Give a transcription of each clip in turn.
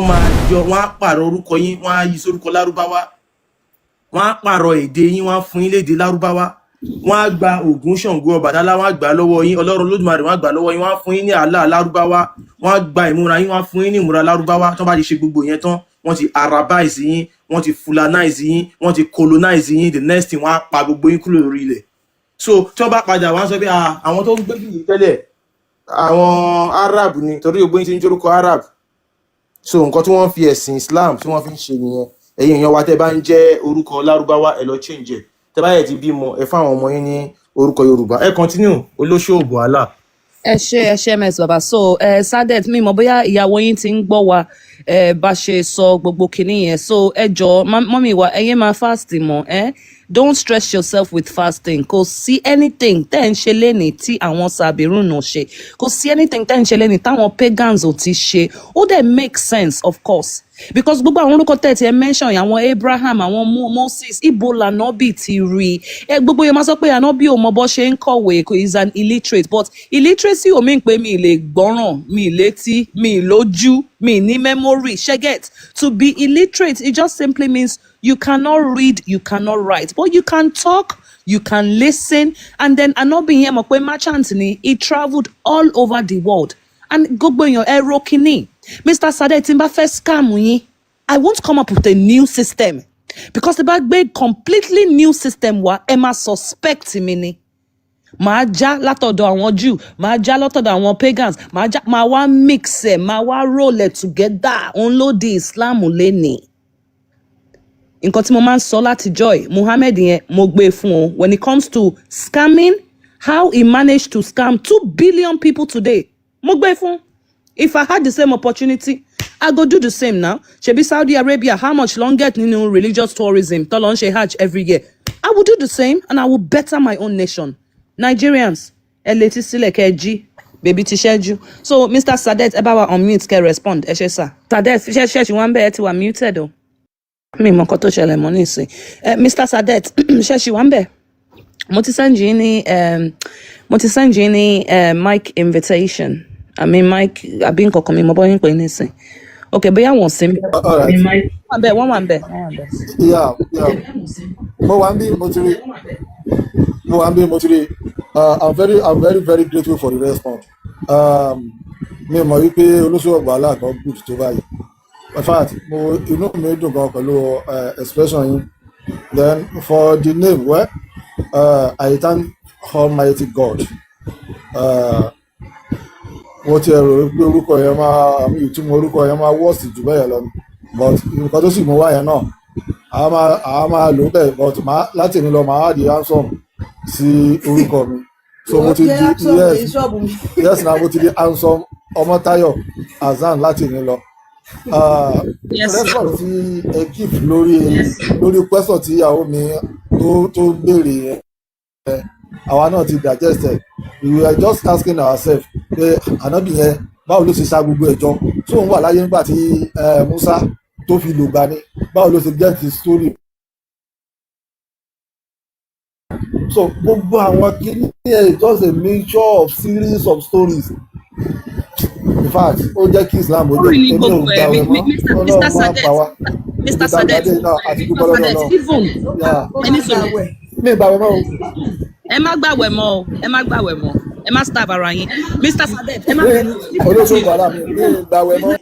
Máa yọ, wọ́n á pààrọ̀ orúkọ yín, wọ́n á yí sórúkọ Lárúbáwá. Wọ́n á pààrọ̀ èdè yín, wọ́n á fún yín lédè Lárúbáwá. Wọ́n á gba Ògún, Ṣàngó, Ọbàtálá, wọ́n á gbà á lọ́wọ́ yín. Ọlọ́run Olódùmarè, wọ́n á gbà á lọ́wọ́ yín, wọ́n á fún yín ní Allah Lárúbáwá. Wọ́n á gba ìmúra yín, wọ́n á fún yín ní ìmúra Lárúbáwá. Tó bá ti ṣe gbogbo yẹn tán, wọ́n ti arabize yín, wọ́n ti fulanize yín, wọ́n ti colonize yín. The next thing, wọ́n á pa gbogbo yín kúrò lórí ilẹ̀. So tí wọ́n bá padà, wọ́n á sọ pé, "Ah, àwọn tó ń gbé yìí tẹ́lẹ̀, àwọn Arab ni," torí gbogbo yín ti ń jórúkọ Arab. So nǹkan tí wọ́n fi ẹ̀sìn Islam tí wọ́n fi ń ṣe nìyẹn. Ẹ̀yin èèyàn wa, tẹ́ bá ń jẹ́ orúkọ Lárúbáwá, ẹ lọ change ẹ̀. Tẹ́ bá yẹ ti bímọ, ẹ fáwọn ọmọ yín ní orúkọ Yorùbá. Ẹ continue, olóṣòòbò Allah. Ẹ ṣe, ẹ ṣe, ms baba. So Sadet, mi mọ̀ bóyá ìyàwó yín ti ń gbọ́ wa ẹ bá ṣe sọ gbogbo kinní yẹn. So ẹ jọ, mummy wa, ẹ yé máa fast mọ́ ẹ. Don't stress yourself with fasting. Kò sí anything tẹ́ ń ṣe lénìí tí àwọn sàbírùn náà ṣe. Kò sí anything tẹ́ ń ṣe lénìí táwọn pagans ò ti ṣe. Ó dẹ̀ make sense, of course, because gbogbo àwọn orúkọ tẹ̀ tí ẹ mention yẹn, àwọn Abraham, àwọn Moses, ibo lànàbì ti rí ẹ? Gbogbo yẹn máa sọ pé ànábì ò mọ bó ṣe ń kọ̀wé, kò is an illiterate, but illiteracy ò mean pé mi lè gbọ́ràn, mi létí, mi lójú, mi ní memory. Ṣé get? To be illiterate, it just simply means you cannot read, you cannot write, but you can talk, you can listen. And then ànábì yẹn mọ̀ pé merchant ni. He travelled all over the world. And gbogbo èèyàn, ẹ ro kínní, Mr Sadet, tí n bá fẹ́ scam yín, I won't come up with a new system, because tí bá gbé completely new system wá, ẹ máa suspect mi ni. Màá já látọ̀dọ̀ àwọn Jew, màá já látọ̀dọ̀ àwọn pagans, màá já, màá wá mix ẹ̀, màá wá roll it together. Òun ló di Islam lénìí. Nǹkan tí mo máa ń sọ láti joy Muhammed yẹn, mo gbé e fún o. When it comes to scamming, how he managed to scam 2 billion people today, mo gbé e fún. If I had the same opportunity, I go do the same now. Ṣebí Saudi Arabia, how much ló ń get nínú religious tourism tó lọ ń ṣe hajj every year? I will do the same and I will better my own nation. Nigerians, ẹ létí sílẹ̀ kẹ́ ẹ jí bèbí ti ṣẹ́jú. So Mr Sadet, ẹ bá wa unmute kẹ́ respond. Ẹ ṣe, sir. Sadet, ṣe ṣe wọ́n bẹ́ẹ̀ ti wà muted o. Mi mọ nǹkan tó ṣẹlẹ̀ mọ́ nísìn. Ẹ Mr Sadet, ṣe ṣì wọ́n bẹ́ẹ̀? Mo ti send yín ní mic invitation, I mean mic àbí nǹkan kan, mi mọ bọ́ yín pé nísìn. Ok, bóyá wọ́n sí. All right. Wọ́n wà bẹ́ẹ̀, wọ́n wà bẹ́ẹ̀, wọ́n wà bẹ́ẹ̀. Yeah. Mo wà ń bí, mo ti rí. Mo wà ń bí, mo ti rí. I'm very, very grateful for the response. Mi mọ̀ wípé olóṣèlú wàhálà kan good tó báyìí. In fact, mo inú mi dùn gan pẹ̀lú expression yín. Then for the name, well, I thank Almighty God. Mo ti rò pé orúkọ yẹn máa, àmì ìtumọ̀ orúkọ yẹn máa worst jù bẹ́ẹ̀ lọ ni. But nǹkan tó sì mú wá yẹn náà, a máa lò ó bẹ́ẹ̀, but máa láti ní lọ, máa di handsome sí orúkọ mi. So mo ti jẹ́ di handsome yes ní ṣọ́ọ̀bù mi. Yes, na mo ti di Handsome Ọmọ́táyọ̀ Hasan láti ní lọ. Yes, sir. Response tí ẹ give lórí question tí ìyàwó mi tó béèrè yẹn, àwa náà ti digest ẹ. We were just asking ourselves pé ànábì yẹn, báwo ló ṣe ṣa gbogbo ẹ̀ jọ? Tó ń wà láyé nígbà tí Musa tó fi lògbà ni, báwo ló ṣe get the story? So gbogbo àwọn kìíní ẹ̀, just a mixture of series of stories. In fact, ó jẹ́ kí Islam ó jẹ́ Story ní èmi ò gbogbo ẹ̀. gbàwẹ̀ mọ́. Mr. Ọlọ́run Mr. máa Sadet, pa wá. Mr. Ibi tá a Sadet, gbàdé náà àti Mr. dúpẹ́ lọ́dọ̀ Sadet, Ọlọ́run. even Yeah. Ó ẹni máa sọ̀rọ̀. gbàwẹ̀. Mi ìgbàwẹ̀ mọ́ o. Ẹ má gbàwẹ̀ mọ́ o, ẹ má gbàwẹ̀ mọ́, ẹ má starve ara yín. Mr. Sadet, ẹ má Mi bínú. olóṣèlú wàhálà, mi ìgbàwẹ̀ mọ́.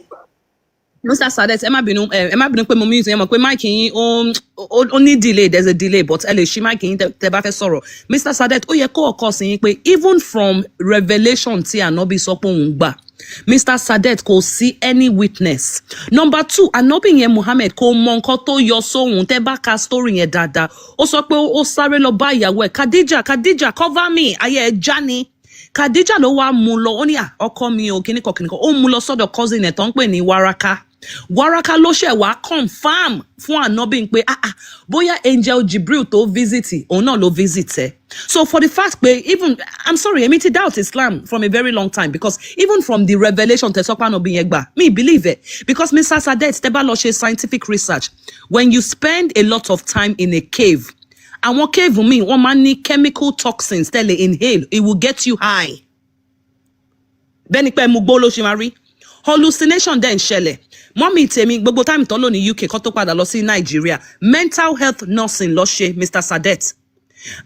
Mr. Sadet, ẹ má bínú, ẹ má bínú pé mo mute yẹn. Mọ̀ pé mic yín ó ní delay, there's a delay, but ẹ lè ṣí mic yín tẹ bá fẹ́ sọ̀rọ̀. Mr. Sadet, ó yẹ kó ọkọ sí yín pé even from revelation tí Ànábì sọ pé òun gbà, Mr. Sadet, kò sí any witness. Number two, Ànábì yẹn Muhammed kò mọ nǹkan tó yọ sóhun. Tẹ bá ka story yẹn dáadáa, ó sọ pé ó sáré lọ bá ìyàwó ẹ̀ Khadija. "Khadija, cover me, ayé ẹ̀ já ni." Khadija ló wá mú lọ. Ó ní, "À, ọkọ mi ò kíníkan kíníkan." Ó mú lọ sọ́dọ̀ cousin ẹ̀ tó ń pè ní Waraka. Waraka ló ṣẹ̀ wá confirm fún Ànábì pé, ah ah, bóyá angel Jibril tó visit òun náà ló visit ẹ. So for the fact pé even, I'm sorry, èmi ti doubt Islam from a very long time, because even from the revelation tẹsán Ànábì yẹn gbà, mi believe it, because Mr. Sadet, tẹ́ bá lọ ṣe scientific research, when you spend a lot of time in a cave, àwọn cave míì, wọ́n máa ń ní chemical toxins tẹ́lẹ̀ inhale, it will get you high. Bẹ́ẹ̀ ni pé mu gbó ló ṣe máa rí, hallucination dẹ̀ ń ṣẹlẹ̀. Mummy tèmi, gbogbo time tó lò ní UK kó tó padà lọ sí Nàìjíríà, mental health nursing lọ ṣe. Mr Sadet,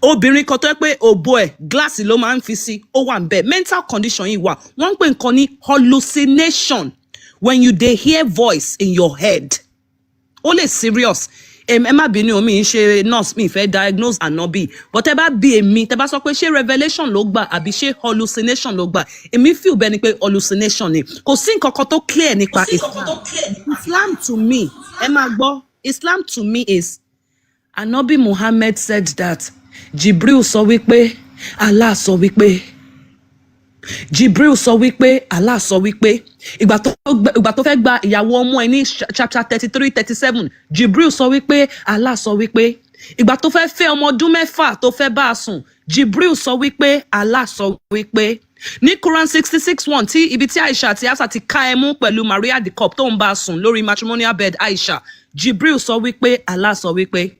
obìnrin kan tó yẹ pé òbò ẹ̀ gíláàsì ló máa ń fi sí, ó wà ń bẹ̀. Mental condition yìí wà, wọ́n ń pè nǹkan ní hallucination, when you dey hear voice in your head. Ó lè serious. Ẹ má bínú, mi ń ṣe nurse, mi fẹ́ diagnose ànábì, but ẹ bá bí èmi, tẹ bá sọ pé ṣé revelation ló gbà àbí ṣé hallucination ló gbà, èmi feel bẹ́ẹ̀ ni pé hallucination ni. Kò sí nǹkan kan tó clear nípa Islam. Islam to me, ẹ máa gbọ́, Islam to me is Anabi Muhammad said that Jibril sọ wípé Allah sọ wípé, Jibril sọ wípé Allah sọ wípé, ìgbà tó fẹ́ gba ìyàwó ọmọ ẹ ní chapter 33, 37, Jibril sọ wípé Allah sọ wípé. Ìgbà tó fẹ́ fẹ́ ọmọ ọdún 6 tó fẹ́ bá a sùn, Jibril sọ wípé Allah sọ wípé. Ní Quran 66:1, tí ibi tí Aisha àti Hafsa ti ká ẹ mú pẹ̀lú Maria the Copt tó ń bá a sùn lórí matrimonial bed Aisha, Jibril sọ wípé Allah sọ wípé.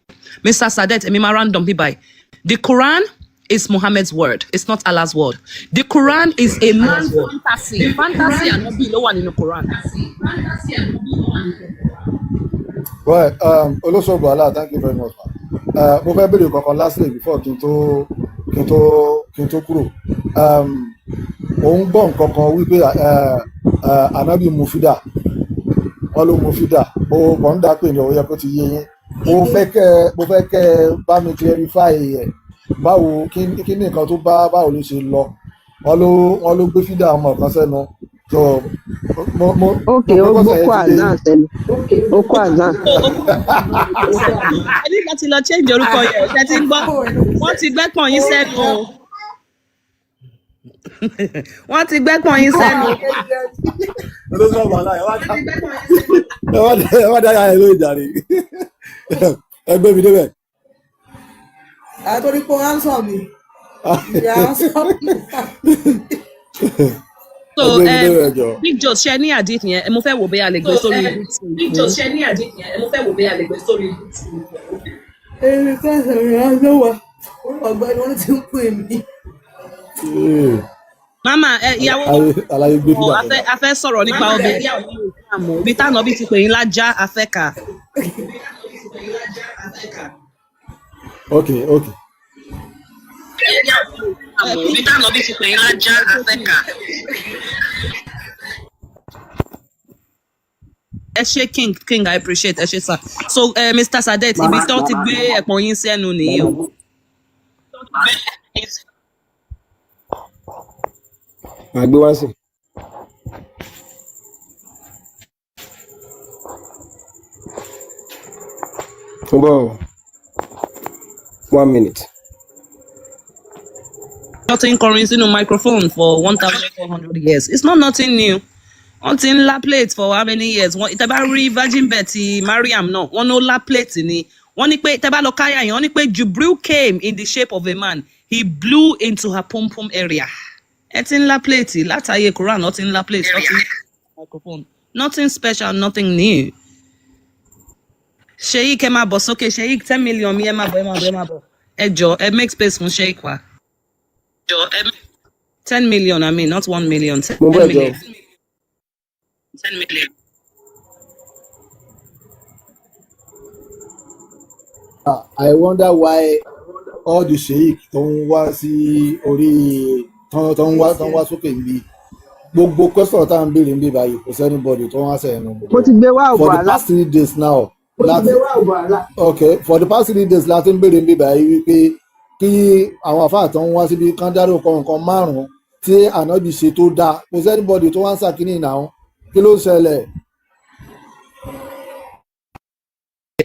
Mr Sadet, èmi máa random bíbáyìí. The Quran is Muhammad's word. It's not Allah's word. The Quran is a man's fantasy. Fantasy ànábì ló wà nínú Quran. Well, Olóṣogbo Allah, thank you very much, ma. Mo fẹ́ béèrè kankan lastly before kí n tó kúrò. Òun gbọ́ nǹkan kan wípé Anabi Mufida, wọ́n ló Mufida, mo kàn ń dá pé ní ó yẹ kó ti yé yín. Mo fẹ́ kẹ́ bá mi clarify ẹ̀. Báwo, kí ni nǹkan tó bá, báwo ló ṣe lọ? Wọ́n ló gbé fídà ọmọ kan sẹ́nu. So mo Ok, mo ó pé kọ́sẹ̀ gbókò yẹn ti yé azan yín. sẹ́nu, ó kó azan. Ẹ ní láti lọ change orúkọ yẹn. Ṣe ti ń gbọ́? Wọ́n ti gbẹ́pọ̀n yín sẹ́nu o. Wọ́n ti gbẹ́pọ̀n yín sẹ́nu. Olóṣogbo Allah, ẹ wá dá ẹ lóye jàre. Ẹ gbé mi débẹ̀. Àtòrí pé ó answer mi. Ìyá answer mi. So Ẹ gbé mi débẹ̀ jọ. Big Joe, ṣe ní àdìt yẹn? Mo fẹ́ wò bóyá a lè gbé sórí YouTube. Big Joe, ṣe ní àdìt yẹn? Mo fẹ́ wò bóyá a lè gbé sórí YouTube. Èmi kẹsàn-án rẹ̀ á ló wà. Ọ̀gbẹ́ni wọn ti ń pè mí. Mama ẹ, ìyàwó Aláyé gbé ọ fídà a sẹ́nu. fẹ́ sọ̀rọ̀ nípa obìnrin ibi táwọn ọbí ti pè yín lájá afẹ́ka. Ok. Ibi táwọn ọbí ti pè yín lájá afẹ́ka. Ẹ ṣe, King, I appreciate. Ẹ ṣe, sir. So Mr Sadet, ibi tó ti gbé ẹ̀pọ̀n yín sẹ́nu nìyí o. Màá gbé wá sí. Mo bọ̀ o. One minute. Wọ́n ti ń kọrin sínú microphone for 1,400 years. It's not nothing new. Wọ́n ti ń lá plate for how many years? Wọ́n tẹ́ bá rí virgin birth ti Mariam náà, wọ́n ní ó lá plate ni. Wọ́n ní pé tẹ́ bá lọ káyà yẹn, wọ́n ní pé Jubril came in the shape of a man. He blew into her pom pom area. Ẹ ti ń lá plate látàyè Quran, wọ́n ti ń lá plate, wọ́n ti ń microphone. Nothing special, nothing new. Sheik, ẹ máa bọ̀ sókè. Sheik, 10 million mi, ẹ máa bọ̀, ẹ máa bọ̀, ẹ máa bọ̀. Ẹ jọ, ẹ make space fún Sheik wa. 10 million, I mean, not 1 million, ten Mo bọ̀, ẹ jọ. million. 10 million. Ah, I wonder why all the sheik tó ń wá sí orí tó ń wá sókè níbi gbogbo question tá à ń béèrè níbí báyìí, kò sí anybody tó ń wá sẹ́yìn nù Mo gbogbo ti wọn. gbé wá For òbò the àlá. past 3 days now láti, okay, for the past 3 days láti ń béèrè níbí báyìí wípé kí àwọn àfáà tó ń wá síbi kán dárúkọ nǹkan márùn-ún tí ànábì ṣe tó dáa. Kò sí anybody tó wá ń sàkíní náà. Kí ló ń ṣẹlẹ̀?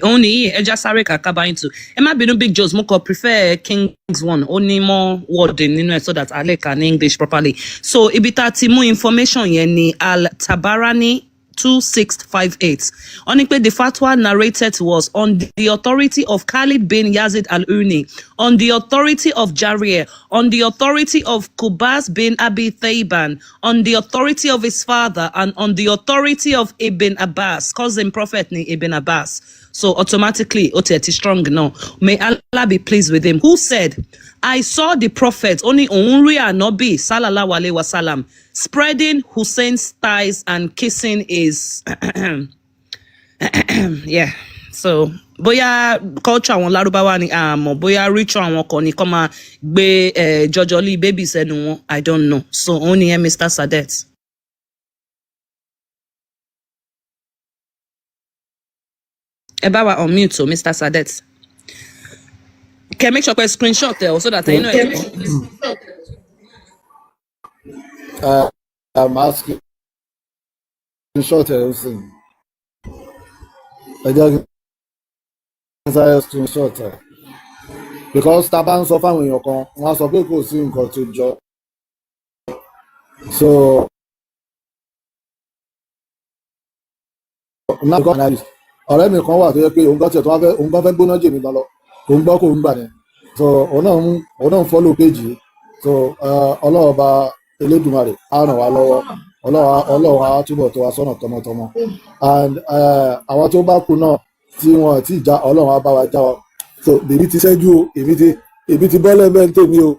Òun nìyí, ẹja sáré kàkà báyìí tù. Ẹ má bínú, Big Joes, mo kàn prefer King's one, ó ní more wording nínú ẹ so that a lè kà ní English properly. So ibi tá a ti mú information yẹn ni Al Tabarani 2658. Wọ́n ní pé the fatwa narrated to us on the authority of Khalid bin Yazid al-Uni, on the authority of Jarir, on the authority of Kubas bin Abi Thayban, on the authority of his father, and on the authority of Ibn Abbas, cousin prophet ni Ibn Abbas. So automatically, ó tiẹ̀ ti strong now. May Allah be pleased with him. Who said, "I saw the prophet," ó ní òun rí ànábì, sallallahu alayhi wa sallam, "spreading Hussein's thighs and kissing his Yeah, so bóyá culture àwọn Lárúbáwá ni, àmọ́ bóyá ritual àwọn kan ni kọ́ máa gbé jọjọlí baby sẹ́nu wọn, I don't know. So òun nìyẹn, Mr. Sadet. Ẹ bá wa unmute o, Mr. Sadet. Kẹ́ make sure pé screenshot ẹ o, so that ẹ̀yin náà ẹ. I'm asking screenshot ẹ̀ ó sì ẹ jẹ́ kí n sáré screenshot ẹ̀, because tá a bá ń sọ fáwọn èèyàn kan, wọ́n á sọ pé kò sí nǹkan tó jọ. So now God analyst, ọ̀rẹ́ mi kan wà tó yẹ pé òun gan tiẹ̀ tó wá fẹ́, òun gan fẹ́ gbóná jèmi gan lọ, kò ń gbọ́, kò ń gbà ní. So òun náà ń follow page yìí. So Ọlọ́run Ọba Elédùmarè á ràn wá lọ́wọ́, Ọlọ́run á túbọ̀ tó wa sọ́nà tọmọtọmọ, and àwọn tó bá kú náà tí wọn ti já, Ọlọ́run á bá wa já wa. So bèbí ti ṣẹ́jú o, èmi ti bọ́lẹ̀ bẹ́ẹ̀ ń tèmi o.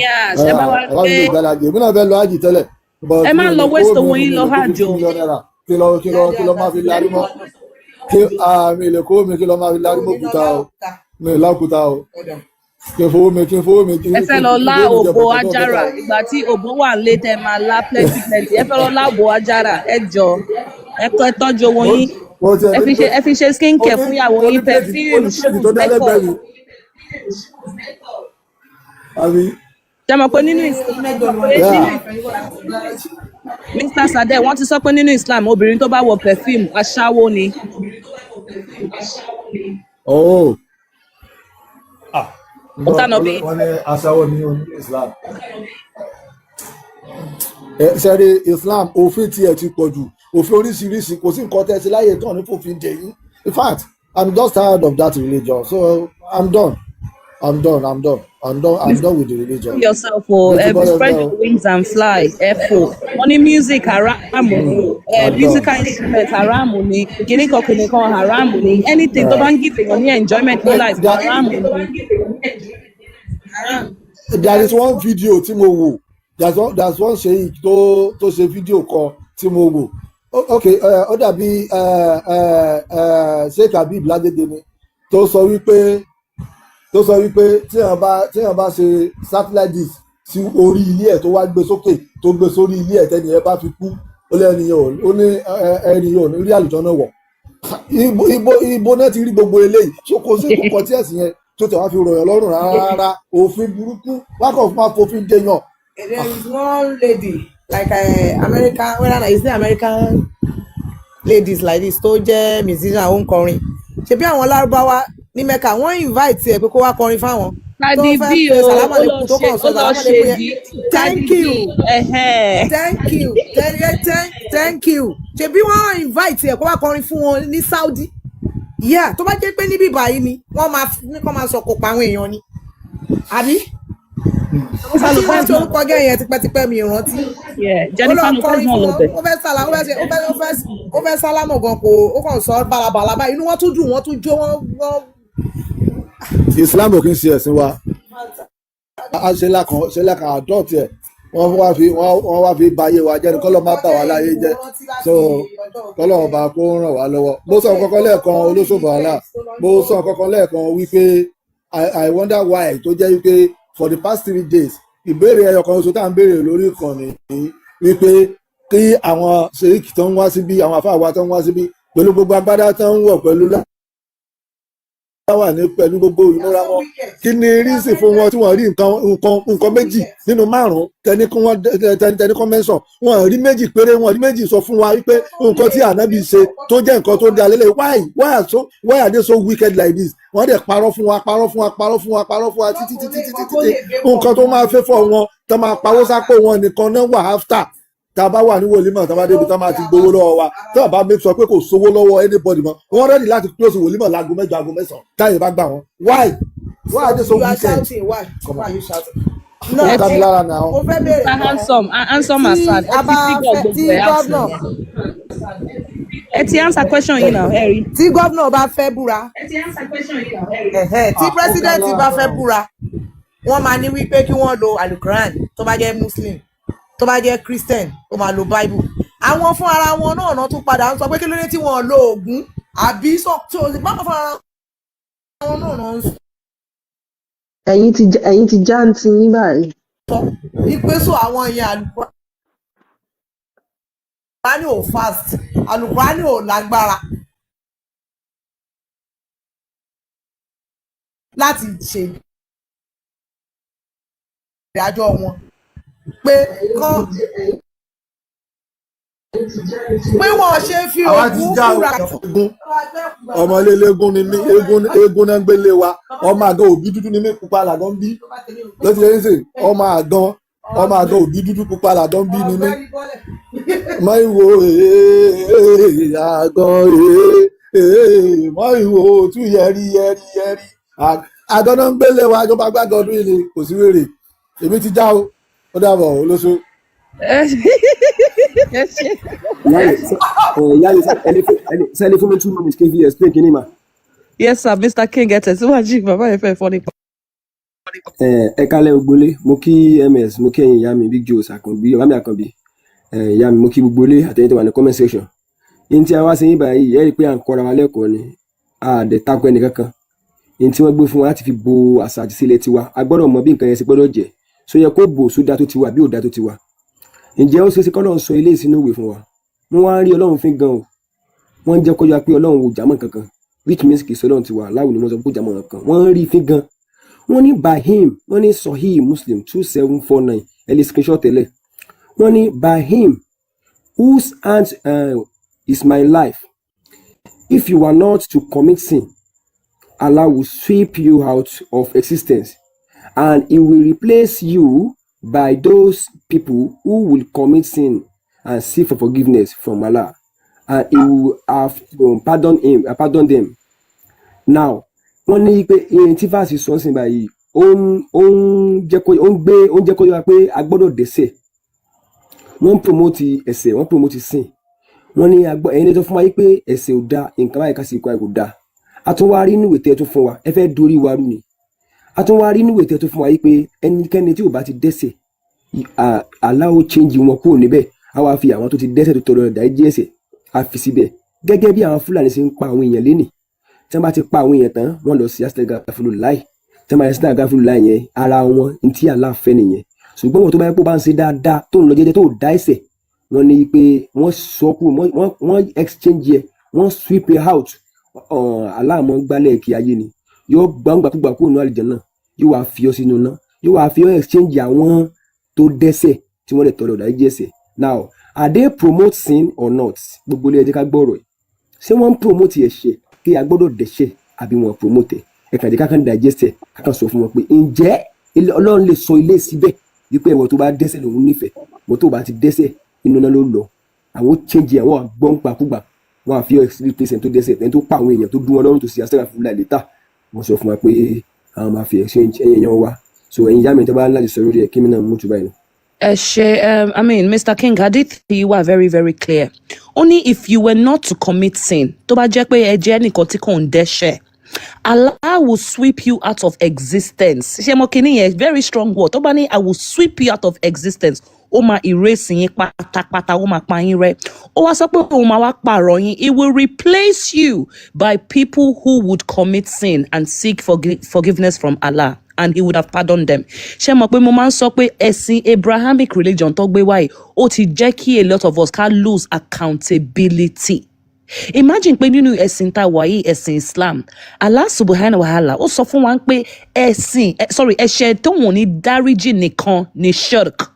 Yes, ẹ bá wa Ẹ bá mi gbé. lè gbàlagè, èmi náà fẹ́ lọ ájì tẹ́lẹ̀, but Ẹ mi má ò lè lọ kó waste mi owó mi yín lè lọ kó hajj fifty o. million naira kí lọ máa fi larí mọ́ kí mi lè kó mi kí lọ máa fi larí mọ́ òkúta o, mi ò lákúta o, kí n fowó mi kí Ẹ kí fẹ́ n lọ kí n lá fowó mi jẹ òbò bọ̀kọ̀tọ̀ ajára bẹ́tà. ìgbà tí òbò wà lé tẹ máa lá plenty plenty. Ẹ fẹ́ lọ lá òbò ajára, ẹ jọ, ẹ kọ́, ẹ tọ́jú owó Mo yín. mo tiẹ̀ Ẹ ní fi ṣe, ẹ fi ṣe skin mo care ní fún ìyàwó mo ní yín, plate, mo perfume, ní plate shoes, tó dá makeup. lẹ́gbẹ̀ẹ́ mi àbí. Ṣe mọ̀ pé nínú Islam, pé Yeah. nínú Mr. Sade, wọ́n ti sọ pé nínú Islam, obìnrin tó bá wọ perfume, aṣáwó ni. Oh, ah, ń gbọ́. Ọ̀tánàbí. Wọ́n ní aṣáwó ní oní Islam. Ẹ sẹ́rí Islam, òfin tiẹ̀ ti pọ̀ jù, òfin oríṣiríṣi, kò sí nǹkan tẹ́ ẹ ti láyè tán ní fòfin dè yín. In fact, I'm just tired of that religion, so I'm done, I'm done, I'm done, I'm done, I'm done with the religion. Yourself o. Mo ti Ẹ bọ́lẹ̀ spread bẹ́ẹ̀ your o. wings and fly, ẹ fò. Wọ́n ní music haramu ni, ẹ I'm done. musical instrument haramu ni, kìnnìkan kìnnìkan haramu ni, anything tó bá ń give èèyàn ní enjoyment ní life There, haramu ni. There is one video tí mo wò, there's one sheik tó ṣe fídíò kan tí mo wò. Ok, ó dàbí Sheikh Habib Ládédé ni tó sọ wípé tí èèyàn bá ṣe satellite dish sí orí ilé ẹ̀, tó wá gbé sókè, tó gbé sórí ilé ẹ̀, tẹ́ni ẹ bá fi kú, ó lé ẹni yẹn ò ó ní ẹni yẹn ò ní rí àlùjánnà wọ̀. Ibo náà ti rí gbogbo eléyìí? So kò sí kò tí ẹ̀sìn yẹn tó tẹ̀ wá fi rọ̀yàn lọ́rùn rárá. Òfin burúkú wákọ̀ fún máa fòfin dèèyàn. There is one lady like American, whether na is it American ladies like this tó jẹ́ musician, ó ń kọrin. Ṣebí àwọn Lárúbáwá ní Mecca, wọ́n invite ẹ̀ pé kó wá kọrin fáwọn tó Cardi fẹ́ B ṣe o, ó sàlámà lọ lẹ́kùn tó ṣe, kàn ó sọ lọ sàlámà ṣe lẹ́kùn yẹn. di Thank Cardi B. you. Ẹhẹ́. Thank you, thank you. Ṣebí wọ́n invite ẹ̀ kó wá kọrin fún wọn ní Saudi. Yeah, tó bá jẹ́ pé níbí báyìí ni wọ́n máa ní kó máa sọ kó pa àwọn èèyàn ni, àbí Jennifer mo ti Lopez rántí náà orúkọ gẹ́ yẹn tipẹ́tipẹ́, mi ò rántí. Yeah, Ó lọ Jennifer Lopez kọrin náà fún lọ wọn. bẹ̀. Ó fẹ́ sálá, ó fẹ́ ṣe, ó fẹ́ sálámọ̀ gan, kò, ó kàn sọ balabala báyìí, inú wọn tún dùn, wọ́n tún jó, wọ́n. Islam ò kí ń ṣe ẹ̀sìn wa. A ṣe lákan adopt ẹ̀, wọ́n wá fi ba ayé wa jẹ́ ni. Kọ́lọ́ má bà wá láyé jẹ́. So kọ́lọ́ ọba kó ràn wá lọ́wọ́. Mo sọ kankan lẹ́ẹ̀kan, olóṣòwò wàhálà, mo sọ kankan lẹ́ẹ̀kan wípé I wonder why tó jẹ́ wípé for the past 3 days, ìbéèrè ẹyọ kan oṣù tá à ń béèrè lórí ìkànnì yìí wípé kí àwọn sheik tó ń wá síbí, àwọn àfáà wa tó ń wá síbí, pẹ̀lú gbogbo agbádá tó ń wọ̀, pẹ̀lú wà ní, pẹ̀lú gbogbo ìmúra wọn, kí ni reason fún wọn tí wọ́n rí nǹkan méjì nínú márùn-ún tẹni kí wọ́n tẹni kọ́ mẹ́sàn, wọ́n rí méjì péré, wọ́n rí méjì sọ fún wa wípé nǹkan tí ànábì ṣe tó jẹ́ nǹkan tó da lélẹ̀. Why are they so wicked like this? Wọ́n dẹ̀ parọ́ fún wa, parọ́ fún wa, parọ́ fún wa, parọ́ fún wa títí títí títí títí. Nǹkan tó máa fẹ́ fọ́ wọn, tó máa pawó sápò wọn nìkan náà wà after. Tá a bá wà ní wòlímọ̀, tá a bá débi tá a máa ti gbowó lọ́wọ́ wa, tá a bá make sure pé kò sówó lọ́wọ́ anybody mọ́, wọ́n ready láti close wòlímọ̀ láago 8, aago 9, táyé bá gbà wọ́n. Why are they so You are wicked? shouting, why? Come Why on. are you shouting? No. Ẹ Ká mi ti lára náà. Mo fẹ́ béèrè Mr. nǹkan. Handsome, handsome Tí Hassan, ẹ a ti bá figure fẹ́ gbogbo tí ẹ̀ out gómìnà nìyẹn. Ẹ ti answer question yìí náà, ẹ rí. Tí gómìnà bá fẹ́ búra, ẹ̀hẹ́, tí Ah, ó ká president bá lára fẹ́ náà. búra, wọ́n máa ní wípé kí wọ́n lo alukuran tó bá jẹ́ Muslim, tó bá jẹ́ Christian, ó máa lo Bible. Àwọn fún ara wọn náà náà tún padà ń sọ pé kí ló dé tí wọn lo Ògún àbí sọ tó báwọn fún ara wọn náà náà ń sọ Ẹ̀yin ti já ń ti yín báyìí. Wípé so àwọn yẹn, Àlùkùránì ò fast, Àlùkùránì ò lágbára láti ṣe ìdájọ́ wọn pé kán pé wọ́n ṣe fi Àwa ti Ògún já búra. ogun ọmọ ilé eléégún ni mí. Eégún eégún náà ń gbélé wa. Ọmọ àgàn òbí dúdú ni mí, pupa làgàn ń bí ló ti lè ń sè. Ọmọ àgàn òbí dúdú, pupa làgàn ń bí ni mí. Mọ ìwò àgàn, mọ ìwò tún yẹrí yẹrí yẹrí. Àgàn náà ń gbélé wa. Àjọba gbàgàn ọdún yìí ni kò sí wèrè. Èmi ti já o, ó dàbọ̀ olóṣó. Ẹ ṣe. Ìyá mi, sẹ́ni fún mi 2 minutes kí n fi explain kí ni mà. Yes sir, Mr. King, ẹ tẹ̀síwájú. Bàbá yẹn fẹ́ fọ́ nípa. Ẹ kálẹ̀ ògbólé. Mo kí ms, mo kí ẹ̀yin ìyá mi, Big Joe Àkànbí, ọ̀gá mi Àkànbí, ìyá mi, mo kí gbogbo ilé àtẹ̀yìn tó wà ní comment section. Ní tí a wá sí yín báyìí, ẹ rí i pé à ń kọ́ra wa lẹ́kọ̀ọ́ ni, a dẹ̀ takò ẹnì kankan. Ní tí wọ́n gbé fún wa láti fi bo àṣà àti sílẹ̀ tiwa, a gbọ́dọ̀ mọ bí nǹkan yẹn ṣe gbọ́dọ̀ jẹ́ so yẹ kó bò sódà tó ti wà bí ò dá tó ti wà. Ǹjẹ́ ó ṣeé ṣe kọ́lọ́run sọ ilé ìsínú ìwé fún wa? Wọ́n wá ń rí Ọlọ́run fín gan o. Wọ́n ń jẹ́ kó yá pé Ọlọ́run ò jámọ́ kankan, which means kì í sọ Ọlọ́run ti wà láwùjọ ni wọ́n sọ pé kò jámọ́ kankan. Wọ́n ń rí fín gan. Wọ́n ní by him, wọ́n ní Sahih Muslim 2749, ẹ lè screenshot tẹ́lẹ̀. Wọ́n ní by him whose hand is my life, if you are not to commit sin, Allah will sweep you out of existence and he will replace you by those people who will commit sin and seek for forgiveness from Allah, and he will have pardon them. Now, wọ́n ní pé irin tí verse sọ sí báyìí, ó ń jẹ́ kó ó ń gbé ó ń jẹ́ kó yé wa pé a gbọ́dọ̀ dẹ́ṣẹ̀. Wọ́n ń promote ẹ̀ṣẹ̀, wọ́n promote sin. Wọ́n ní agbọ́ ẹ̀yin lẹ́tọ́ fún wa yìí pé ẹ̀ṣẹ̀ ò da, nǹkan báyìí ká sì kó àìkò da. A tún wá rí inú ìwé tẹ́ ẹ tún fún wa, ẹ fẹ́ dorí wa rú ni. A tún wá rí inú ìwé tẹ́ ẹ tún fún wa yìí pé ẹnikẹ́ni tí ò bá ti dẹ́ṣẹ̀, Allah ó change wọn kúrò níbẹ̀, á wá fi àwọn tó ti dẹ́ṣẹ̀, tó tọrọ ìdáríjì ẹ̀ṣẹ̀, á fi síbẹ̀, gẹ́gẹ́ bí àwọn Fúlàní ṣe ń pa àwọn èèyàn lénìí. Tí wọ́n bá ti pa àwọn èèyàn tán, wọ́n lọ sí astagfirullah. Tí wọ́n bá ti astagfirullah yẹn, ara wọn ní tí Allah fẹ́ nìyẹn. Ṣùgbọ́n wọn tó bá yẹ kó bá ń ṣe dáadáa, tó ń lọ jẹ́jẹ́, tó dá ẹ̀ṣẹ̀, wọ́n ní pé wọ́n sọ kú, wọ́n exchange yẹ, wọ́n sweep it out. Allah mọ́ gbálẹ̀ kí ayé ni yóò gbàǹgbàkúgbà kúrò ní àlùjánnà, yóò wá fi ọ́ sínú iná, yóò wá fi ọ́ exchange àwọn tó dẹ́ṣẹ̀ tí wọ́n lè tọrọ ìdáríjì ẹ̀ṣẹ̀. Now, are they promote sin or not? Gbogbo ilé, ẹ jẹ́ ká gbọ́ ọ̀rọ̀ yìí. Ṣé wọ́n ń promote ẹ̀ṣẹ̀ kí a gbọ́dọ̀ dẹ́ṣẹ̀, àbí wọ́n promote ẹ̀? Ẹ kàn jẹ́ ká kàn digest ẹ̀, ká kàn sọ fún wọn pé ǹjẹ́ Ọlọ́run lè sọ ilé síbẹ̀ wípé ẹ̀wọ̀n tó bá dẹ́ṣẹ̀ lòun nífẹ̀ẹ́, wọ́n tó bá ti dẹ́ṣẹ̀, inú náà ló lọ, àwọn change, àwọn àgbọ̀npàkúgbà, wọn àfi replace ẹni tó dẹ́ṣẹ̀, ẹni tó pa àwọn èèyàn, tó dún wọn lọ́rùn, tó sì astagfirullah later. Wọ́n sọ fún wa pé àwọn máa fi exchange ẹ̀yìn èèyàn wa. So ẹ̀yin ìyá mi, tó bá láti sọ lórí ẹ̀, kí mi náà mú tu báyìí. Ẹ ṣé, I mean, Mr. King, hadith yìí wà very very clear. Ó ní if you were not to commit sin, tó bá jẹ́ pé ẹ jẹ́ ẹnìkan tí kò ń dẹ́ṣẹ̀, Allah will sweep you out of existence. Ṣé mo kìíní yẹn, very strong word. Tó bá ní I will sweep you out of existence, ó máa erase yín pátápátá, ó máa pa yín rẹ́. Ó wá sọ pé òun máa wá pààrọ̀ yín. He will replace you by people who would commit sin and seek forgiveness from Allah, and he would have pardoned them. Ṣé mọ̀ pé mo máa ń sọ pé ẹ̀sìn Abrahamic religion tó gbé wáyé, ó ti jẹ́ kí a lot of us ká lose accountability. Imagine pé nínú ẹ̀sìn tá a wà yìí, ẹ̀sìn Islam, Allah subhanahu wa ta'ala ó sọ fún wa pé ẹ̀sìn sorry, ẹ̀ṣẹ̀ tóun ò ní dáríjì nìkan ni shirk.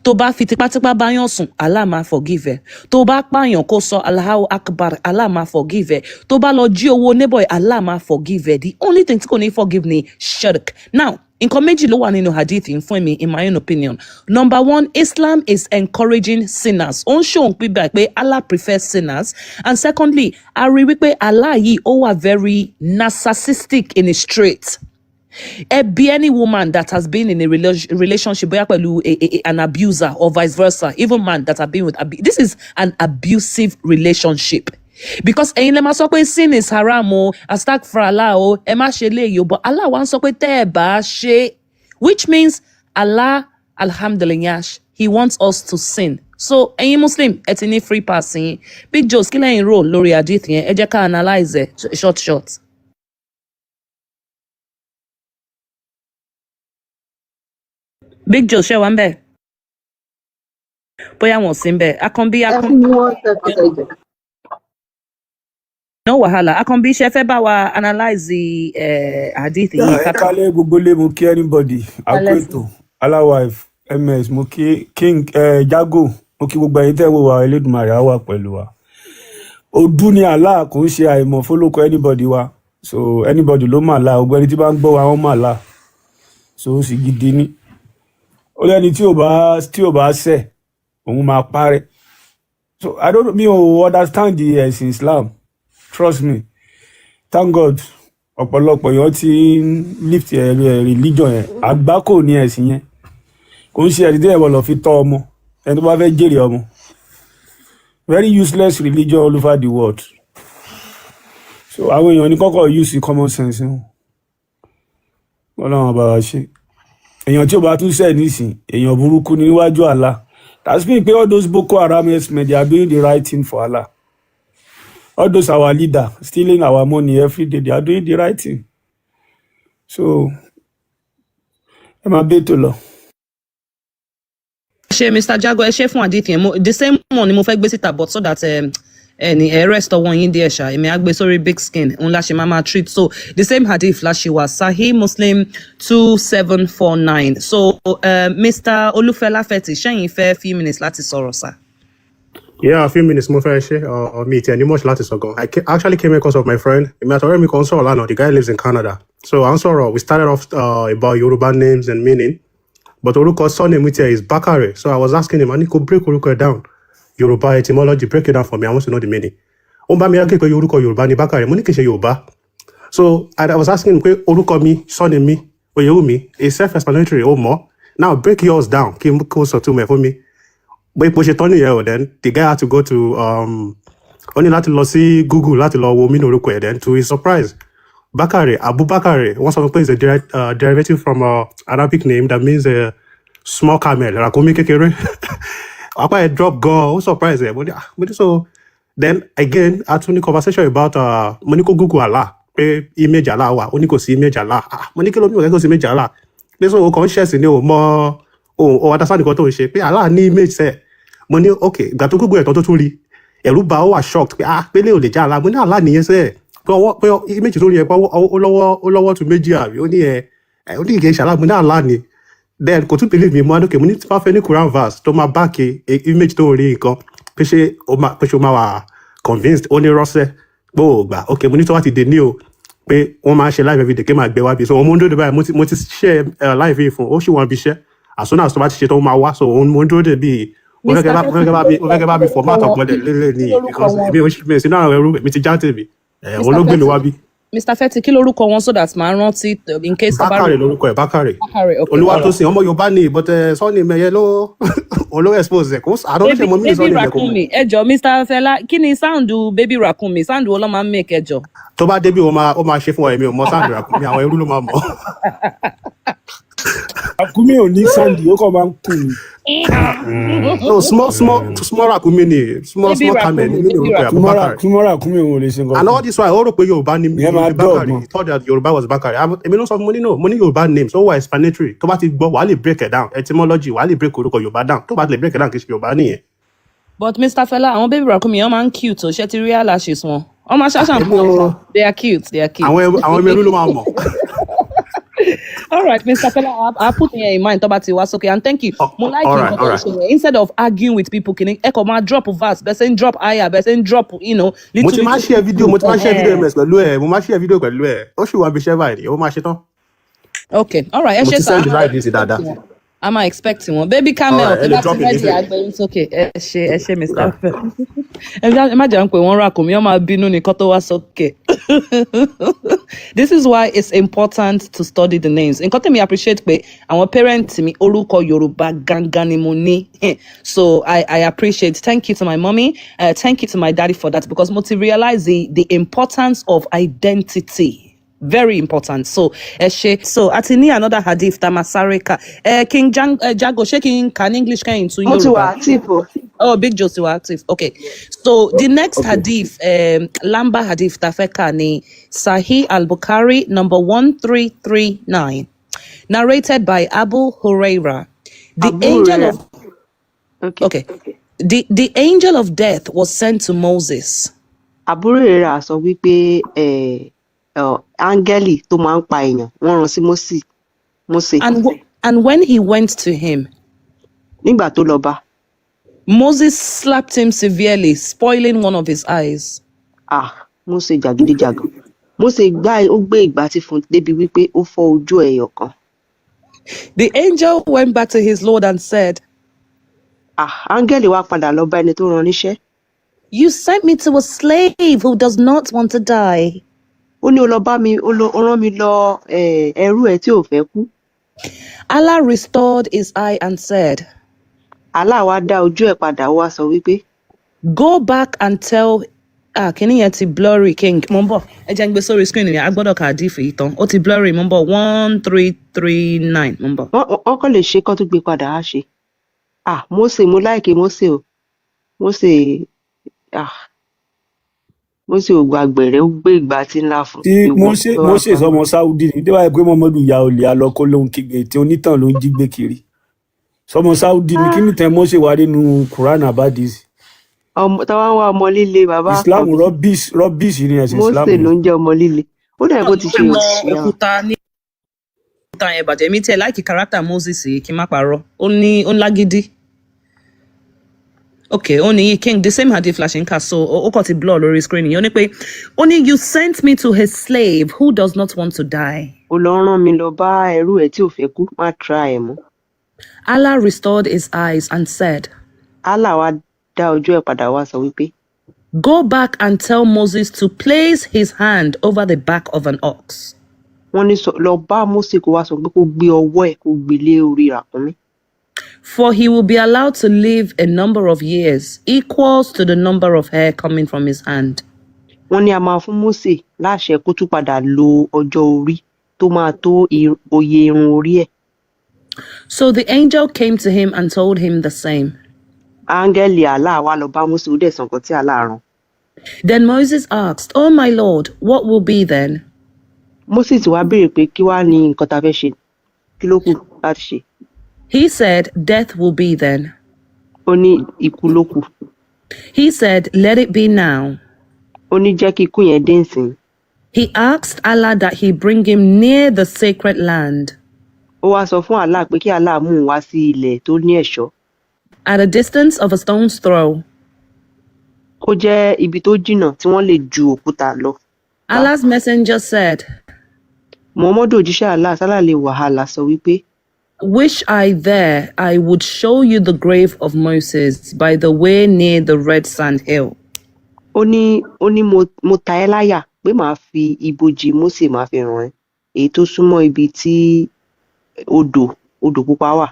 Tó bá fi tipátipá báyàn sùn, Allah máa forgive ẹ. Tó bá pààyàn, kó sọ Allahu Akbar, Allah máa forgive ẹ. Tó bá lọ jí owó neighbor ẹ, Allah máa forgive ẹ. The only thing tí kò ní forgive ni shirk. Now, nǹkan méjì ló wà nínú hadith yìí fún mi, in my own opinion. Number one, Islam is encouraging sinners. Ó ń ṣòun pípa pé Allah prefers sinners. And secondly, a rí wípé Allah yìí, ó wà very narcissistic in his trait. Ẹ bí any woman that has been in a relationship bóyá pẹ̀lú an abuser or vice versa, even man that have been with this is an abusive relationship, because ẹ̀yin lè máa sọ pé sin is haram o, astagfirullah o, ẹ má ṣe léyìí o, but Allah wá ń sọ pé tẹ́ ẹ bá ṣe, which means Allah, alhamdulillah, he wants us to sin. So ẹ̀yin Muslim, ẹ ti ní free pass yín. Big Joes, kí lẹ́yìn rò lórí hadith yẹn? Ẹ jẹ́ ká analyse ẹ̀ short short. Big Joe, ṣé wà ń bẹ̀? Bóyá wọn ò sí ń bẹ̀. Akànbí. Ẹ fún Akànbí. Mi one second, ẹ jọ̀ọ́. No wahala. Akànbí, ṣe fẹ́ bá wa analyse hadith yìí? Ẹ kálẹ̀ gbogbo lé, mo kí anybody, àkó Kálẹ̀. Ètò aláwàif ms, mo kí King Jago, mo kí gbogbo ẹ̀yin tẹ́ ń wò wá. Elédùmarè á wà pẹ̀lú wa. Odu ni Allah, kò ń ṣe àìmọ̀ fólókọ anybody wa. So anybody ló mà lá, gbogbo ẹni tí bá ń gbọ́ wa, wọ́n mà lá. So ó sì gidi ní ó lẹ́ni tí ò bá ṣẹ̀, òun máa parẹ́. So I don't, mi ò understand the ẹ̀sìn Islam, trust me. Thank God, ọ̀pọ̀lọpọ̀ èèyàn ti ń lift ẹ̀ religion yẹn. Àgbákò ní ẹ̀sìn yẹn, kò ń ṣe ẹ̀rí tí ẹ̀wọ̀n lọ fi tọ́ ọmọ ẹni tó bá fẹ́ jèrè ọmọ. Very useless religion all over the world. So àwọn èèyàn ní kọ́kọ́ use common sense wọn. Ọlọ́run bá wa ṣe. Èèyàn tí ò bá tún ṣẹ̀ nísìn, èèyàn burúkú ní níwájú Allah. That's mean pé all those Boko Haram herdsmen, they are doing the right thing for Allah. All those our leader stealing our money every day, they are doing the right thing. So ẹ máa bẹ́ẹ̀ tó lọ. Ṣe Mr Jago, ẹ ṣe fún hadith yẹn. The same one ni mo fẹ́ gbé síta, but so that ẹni ẹ rest ọwọ́ yín díẹ̀ ṣá, èmi á gbé sórí big skin òun la ṣe máa máa treat. So the same hadith la ṣe wà, Sahih Muslim 2749. So Mr Olúfẹ́lá Fẹ́tì, ṣẹ́yìn fẹ́ few minutes láti sọ̀rọ̀ sá? Yeah, a few minutes mo fẹ́ ṣe. Mi tiẹ̀ ní much láti sọ gan. I actually came because of my friend. Èmi àti ọ̀rẹ́ mi kan sọ̀rọ̀ lánàá. The guy lives in Canada. So à ń sọ̀rọ̀, we started off about Yoruba names and meaning. But orúkọ surname mi tiẹ̀ is Bakare. So I was asking him, I ní kó break orúkọ ẹ̀ down. Yoruba etymology, break it down for me. I want to know the meaning. Ó ń bá mi argue pé orúkọ Yorùbá ni Bakare. Mo ní kì í ṣe Yorùbá. So I was asking him pé orúkọ mi, surname mi, Oyewumi, is self-explanatory, ó mọ̀. Now break yours down. Kí n kó sọ túmọ̀ ẹ̀ fún mi. Bó ipò ṣe tán nìyẹn o. Then the guy had to go to ó ní láti lọ sí Google láti lọ wo mí ní orúkọ ẹ̀. Then to his surprise, Bakare, Abubakare, wọ́n sọ fún pé is a direct, derivative from a Arabic name that means a small camel, ràkúnmí kékeré. Apá ẹ̀ drop gan, ó surprise ẹ̀. Mo ní, ah, mo ní so then again a tún ní conversation about mo ní kó Google Allah pé image Allah wà. Ó ní kò sí image Allah. Ah, mo ní kí ló ní kò sí image Allah, pé so o kàn ń ṣẹ̀sìn ni, o mọ o understand nǹkan tó ń ṣe, pé Allah ní image sẹ́ẹ̀. Mo ní ok, ìgbà tó Google ẹ̀tọ́ tó tún rí, ẹ̀rù bà, ó wà shocked pé ah, pé lè ò lè já Allah. Mo ní Allah nìyẹn sẹ́ẹ̀, pé ọwọ́, pé image tó rí yẹn, pé ọwọ́ ó lọ́wọ́ tún méjì àbí. Ó ní ẹ ẹ, ó ní ìkẹ́ ìṣàlá. Mo ní Allah ni. Then kò tún believe me. Mo wá lókè, mo ní tí wọ́n fẹ́ ní Quran verse tó máa back image tó rí nǹkan, pé ṣé o máa wà convinced? Ó ní rọ́ṣẹ́ pé ò gbà. Ok, mo ní tó wá ti dé ní o pé wọ́n máa ń ṣe live everyday, kí máa gbé wá bí. So òun mo ń dúró de báyìí. Mo ti share live yìí fún ó sì wọ́n bí iṣẹ́. As soon as tó bá ti ṣe tó máa wá. So òun mo ń dúró de bíi mo fẹ́ kẹ́ bá mi format ọ̀pọ̀lẹ̀ lélẹ̀ ní, because èmi ò ṣe mi ò sí náà ẹrú, èmi ti já tèmi ẹ̀, òun ló gbé mi wá bí. Mr Fetty, kí lorúkọ wọn so that màá rántí in case tó bá Bákàrè lorúkọ ẹ̀, Bákàrè. Bákàrè, okay. Olúwatósìn, ọmọ Yorùbá ni, but sọ́ni mẹyẹ ló òun ló expose ẹ̀ kó àdó ṣe Baby mọ mí baby sọ́ni mẹ kò mọ̀. Raccoon, ẹ jọ, Mr Fẹlá, kí ni sound baby raccoon? Sound wo ló máa ń make, ẹ jọ? Tó bá débi, ó máa ṣe fún wa. Èmi ò mọ sound ràkúnmí, àwọn ẹrú ló máa mọ̀. Ràkúnmí ò ní sound, ó kàn máa ń kùn ní. No, small small small ràkúnmí ni, small Baby small camel raccoon, ní nínú baby orúkọ ẹ̀, raccoon. Abubakar. Súnmọ́ ràkúnmí, òun ò lè ṣe nǹkan And all kan. this while ó rò pé Yorùbá ni Ìyẹn máa ní dọ̀ Bakare. gan. He thought that Yorùbá was Bakare. Èmi ló sọ fún mo ní no, mo ní Yorùbá names ó wà explanatory. Tó bá ti gbọ́, wàá lè break it down, etymology, wàá lè break orúkọ Yorùbá down. Tó bá ti lè break it down, kì í ṣe Yorùbá nìyẹn. But Mr Fẹlá, àwọn baby raccoon yẹn, wọ́n máa ń cute o. Ṣé ti rí eyelashes wọn? Wọ́n máa ṣáṣà Èmi ò They are cute, they are cute. Àwọn ẹrú ló máa mọ̀. All right, Mr. Fela, I'll put yẹn in mind tó bá ti wá sókè, and thank you. Mo like All right. nǹkan All tó ń right. ṣe yẹn. Instead of arguing with people, kìíní ẹ kàn máa drop verse, bẹ́ẹ̀ ṣe ń drop aya, bẹ́ẹ̀ ṣe ń drop Mo ti little máa little. share video, mo ti máa share video ms pẹ̀lú ẹ̀, mo máa share video pẹ̀lú ẹ̀. Ó sì wà bí iṣẹ́ báyìí, ó máa ṣe tán. Okay, all right, ẹ Mo ṣe ti sir. send live yìí sí dáadáa. A máa expect wọn. Baby All camel, right, ẹ tẹ lè bá ti drop it ready, nísìnyí. àgbẹ̀yìn sókè. Ẹ ṣe, ẹ ṣe, Mr. Fela. Ẹ má jẹ́ ń pè wọ́n ràkúnmí, wọ́n máa bínú nìkan tó wá sókè. This is why it's important to study the names. Nǹkan tèmi appreciate pé àwọn parents mi, orúkọ Yorùbá gangan ni mo ní. So I appreciate. Thank you to my mommy. Thank you to my daddy for that, because mo ti realize the importance of identity. Very important. So ẹ ṣe. So àti ní another hadith tá a máa sáré kà. Ẹ King Jago, ṣé kí n kà ní English kẹ́yìn tún Mo ti wà Yorùbá? Active o. Oh, Big Joe ti wà active. Okay. So the next Okay. hadith, lamba hadith tá a fẹ́ kà ní Sahih al-Bukhari number 1339, narrated by Abu Huraira. The Abu angel Huraira. of Okay. Okay. The angel of death was sent to Moses. Abu Huraira sọ wípé áńgẹ́lì tó máa ń pa èèyàn wọ́n rán sí Mósè. Mósè. And when he went to him, Nígbà tó lọ bá, Moses slapped him severely, spoiling one of his eyes. Ah, Mósè jàgídíjàgan. Mósè gbá, ó gbé ìgbátí fún un débi wípé ó fọ́ ojú ẹyọ kan. The angel went back to his Lord and said, Ah, áńgẹ́lì wá padà lọ bá ẹni tó rán níṣẹ́. "You sent me to a slave who does not want to die." Ó ní ó lọ bá mi, ó rán mi lọ ẹrú ẹ tí ò fẹ́ kú. Allah restored his eye and said, Allah wá dá ojú ẹ̀ padà, ó wá sọ wípé, "Go back and tell." Ah, kìíní yẹn ti blurry, King. Mo ń bọ̀. Ẹ jẹ́ n gbé sórí screen yẹn. A gbọ́dọ̀ ka hadith yìí tán. Ó ti blurry. Mo ń bọ̀. 1339. Mo ń bọ̀. Wọ́n kàn lè ṣe kán tó gbé padà á ṣe. Ah, Mósè, mo like Mósè o. Mósè, ah, Mósè ò gba gbẹ̀rẹ́, ó gbé ìgbátí ńlá fún Tí ìwọ Mósè tó wá Mósè pa mí. sọmọ Saudi ni tí wàá pé Muhammadu ya olè alọkó ló ń kígbe tí onítàn ló ń jí gbé kiri. Sọmọ Saudi ni, kí nìtàn Mósè wà nínú Quran abadis? Ọmọ táwa ń wá ọmọ líle, bàbá Islam Àkànbí. Rubbish, rubbish ni ẹ̀sìn Islam Mósè ló ni. ń jẹ́ ọmọ líle. Ó dàbí kó ti ṣe Mọ òṣìṣẹ́. òkúta ní òkúta yẹn bàjẹ́. Èmi tiẹ̀ like character Moses yìí, kí n má parọ́. Ó ní ó ń lágídí. Okay, ó ní King, the same hadith la ṣe ń kà, so ó kàn ti blur lórí screen yìí. Ó ní pé, ó ní, "You sent me to his slave who does not want to die." Ó lọ rán mi lọ bá ẹrú ẹ tí ò fẹ́ kú, má try ẹ̀ mọ́. Allah restored his eyes and said, Allah wá dá ojú ẹ̀ padà, wá sọ wípé, "Go back and tell Moses to place his hand over the back of an ox." Wọ́n ní sọ lọ bá Mósè kó wá sọ pé kó gbé ọwọ́ ẹ̀ kó gbé lé orí ràkúnmí. For he will be allowed to live a number of years equals to the number of hair coming from his hand. Wọ́n ní a máa fún Mósè láṣẹ kó tún padà lo ọjọ́ orí tó máa tó oye irun orí ẹ̀. So the angel came to him and told him the same. Áńgẹ́lì Allah wá lọ bá Mósè, ó dẹ̀ sọ nǹkan tí Allah rán. Then Moses asked, "Oh my Lord, what will be then?" Mósè tí wàá béèrè pé kí wàá ní nǹkan tá a fẹ́ ṣe, kí ló kù láti ṣe? He said, "Death will be then." Ó ní ikú ló kù. He said, "Let it be now." Ó ní jẹ́ kí ikú yẹn dé nsìn. He asked Allah that he bring him near the sacred land Ó wá sọ fún Allah pé kí Allah mú un wá sí ilẹ̀ tó ní ẹ̀ṣọ́ at a distance of a stone's throw. Kó jẹ́ ibi tó jìnnà tí wọ́n lè ju òkúta lọ bá. Allah's messenger said, Muhammadu òjíṣẹ́ Allah sálàlẹ̀ wàhálà sọ wípé, "Wish I there, I would show you the grave of Moses by the way near the red sand hill." Ó ní mo ta ẹ́ láyà pé màá fi ibojì Mósè, màá fi ràn ẹ́, èyí tó súnmọ́ ibi tí odò pupa wà.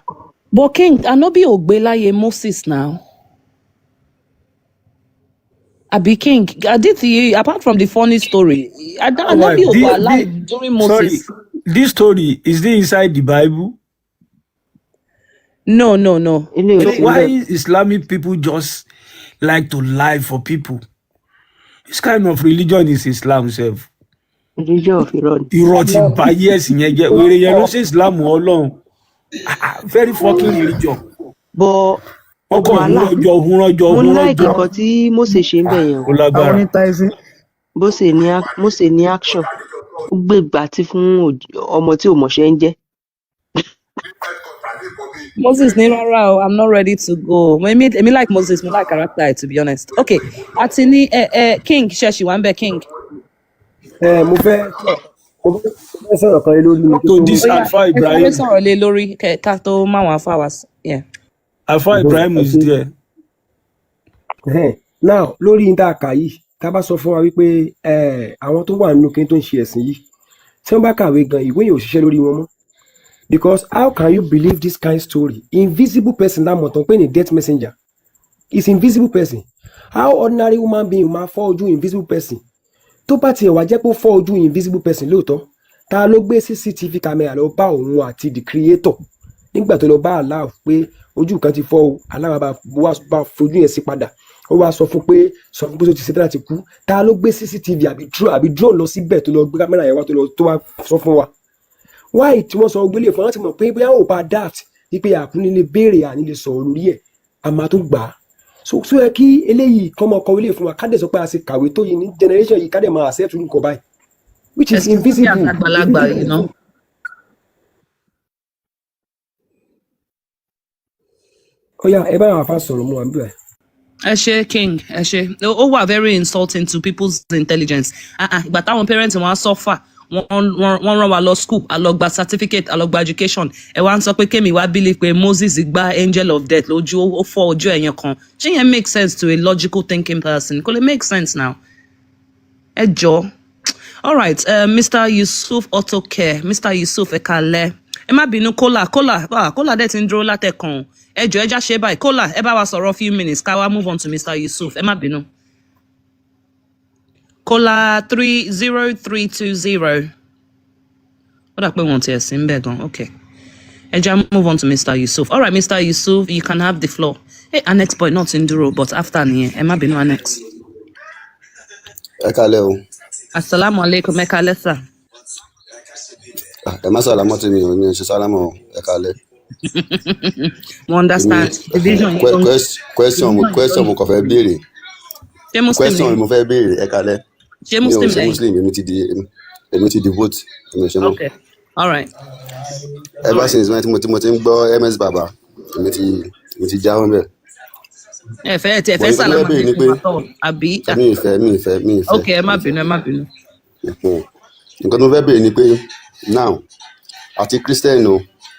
But King, Anobi ò gbé láyé Moses now. Abi King, I did the apart from the funny story, All right, Anobi ò wà alive during sorry, Moses. This story, is it inside the Bible? No. Eléyìí ò So sí why níbẹ̀. Islamic people just like to lie for people? This kind of religion is Islam sef? Religion of irọ́ ni. Irọ́ ti ba ayé ẹ̀sìn yẹn jẹ́. Wèrè yẹn ló ṣe Islam Ọlọ́run. Ah, ah, very fucking religion. Bọ Wọ́n ọkọ̀ kàn Allah húnrọ́jọ húnrọ́jọ mo like húnrọ́jọ. nǹkan tí Mósè ṣe ń bẹ̀ yẹn o. Ó lágbára. Àwọn ní taizin. Mósè ní action, ó gbé gbàtí fún ọmọ tí ò mọ̀ṣẹ́ ń jẹ́. Moses ní rárá o, I'm not ready to go. Èmi like Moses, mo like character ẹ̀, to be honest. Okay, àti ní ẹ ẹ King ṣẹ̀ṣì wà ń bẹ, King. Ẹ mo fẹ́ sọ̀rọ̀ kan lé lórí mi kí To tó this Ó yá, Alfa ẹ sáré Ibrahim. sọ̀rọ̀ lé lórí ká tó máwọn afá wa yeah. Alfa Ibrahim ẹ is ṣe. there. Ẹhẹ́n. Now, lórí n tá a kà yìí, tá a bá sọ fún wa wípé àwọn tó wà nínú kinní tó ń ṣe ẹ̀sìn yìí, tí wọ́n bá kàwé gan, ìwé yẹn ò ṣiṣẹ́ lórí wọn mọ́, because how can you believe this kind story? Invisible person lámọ̀ tán pé ní death messenger is invisible person. How ordinary human being máa fọ́ ojú invisible person? Tó bá tiẹ̀ wá jẹ́ pé ó fọ́ ojú invisible person lóòótọ́, ta ló gbé CCTV camera lọ bá òun àti the creator nígbà tó lọ bá Allah pé ojú kan ti fọ́ o? Allah bá wá bá fojú yẹn sí padà, ó wá sọ fún pé, sọ fún pé ó ti ṣetán láti kú. Ta ló gbé CCTV àbí drone lọ síbẹ̀, tó lọ gbé camera yẹn wá, tó lọ tó wá sọ fún wa why tí wọ́n sọ gbélé fún wọn? Láti mọ̀ pé bóyá ò bá daft wípé àkúnní lè béèrè, àní lè sọ̀rọ̀ lórí ẹ̀, a máa tó gbà á. So yẹ kí eléyìí kọ́ mọ kọ ilé fún wa, ká dẹ̀ sọ pé a ṣe kàwé tó yìí ní generation yìí, ká dẹ̀ máa accept nǹkan báyìí which is Especially invisible. àgbàlagbà, you Invisible. know. Ó yá, ẹ bá àwọn afa sọ̀rọ̀ mu wà níbẹ̀. Ẹ ṣe, King, ẹ ṣe. Ó wà very insulting to people's intelligence. Ah ah, ìgbà táwọn parents wọn á suffer, wọ́n rán wa lọ school, a lọ gba certificate, a lọ gba education, ẹ wá ń sọ pé kémi wá believe pé Moses gba angel of death lójú, ó fọ́ ojú ẹ̀yẹn kan. Ṣé yẹn make sense to a logical thinking person? Kò lè make sense now, ẹ jọ. All right, Mr. Yusuf Autocare, Mr. Yusuf, ẹ kálẹ́. Ẹ má bínú, kólà kólà, ah, kólà dẹ̀ ti ń dúró látẹ̀kàn. Ẹ jọ, ẹ já ṣe báyìí. Kólà, ẹ bá wa sọ̀rọ̀ few minutes, ká wá move on to Mr. Yusuf. Ẹ má bínú. Kólà 30320, ó dà pé wọ́n ti ẹ̀ sí ń bẹ̀ gan. Okay, ẹ já move on to Mr. Yusuf. All right, Mr. Yusuf, you can have the floor. Hey, annex boy náà ti ń dúró, but after nìyẹn. Ẹ má bínú, annex. Ẹ kálẹ́ o. Asalaamu aleykum, ẹ kálẹ́ sà. Ah, ẹ má sàlámọ́ tí mi ò ní ṣe sálámọ̀ o. Ẹ kálẹ́. Mo Èmi understand division yìí ló ń question mo division yìí ló question ń mo kàn fẹ́ béèrè. Ṣé Muslim Question lẹ́yìn? mo fẹ́ béèrè. Ẹ kálẹ́. Ṣé Mi ò Muslim ṣe lẹ́yìn? Muslim. Èmi ti di vote, èmi ò ṣe mọ́. Okay, all right. All Ever right. since when tí mo ti ń gbọ́ MS Baba, èmi ti jáwọ́ ńbẹ̀. Ẹ fẹ́ ẹ But fẹ́ nǹkan tí mo sàlámà fẹ́ béèrè ni aleykum pé at all, àbí? mi ì fẹ́, mi ì fẹ́, mi ì fẹ́. Okay, ẹ má Mi ì fẹ́. bínú, ẹ má bínú. Nǹkan tí mo fẹ́ béèrè ni pé now, àti Christian o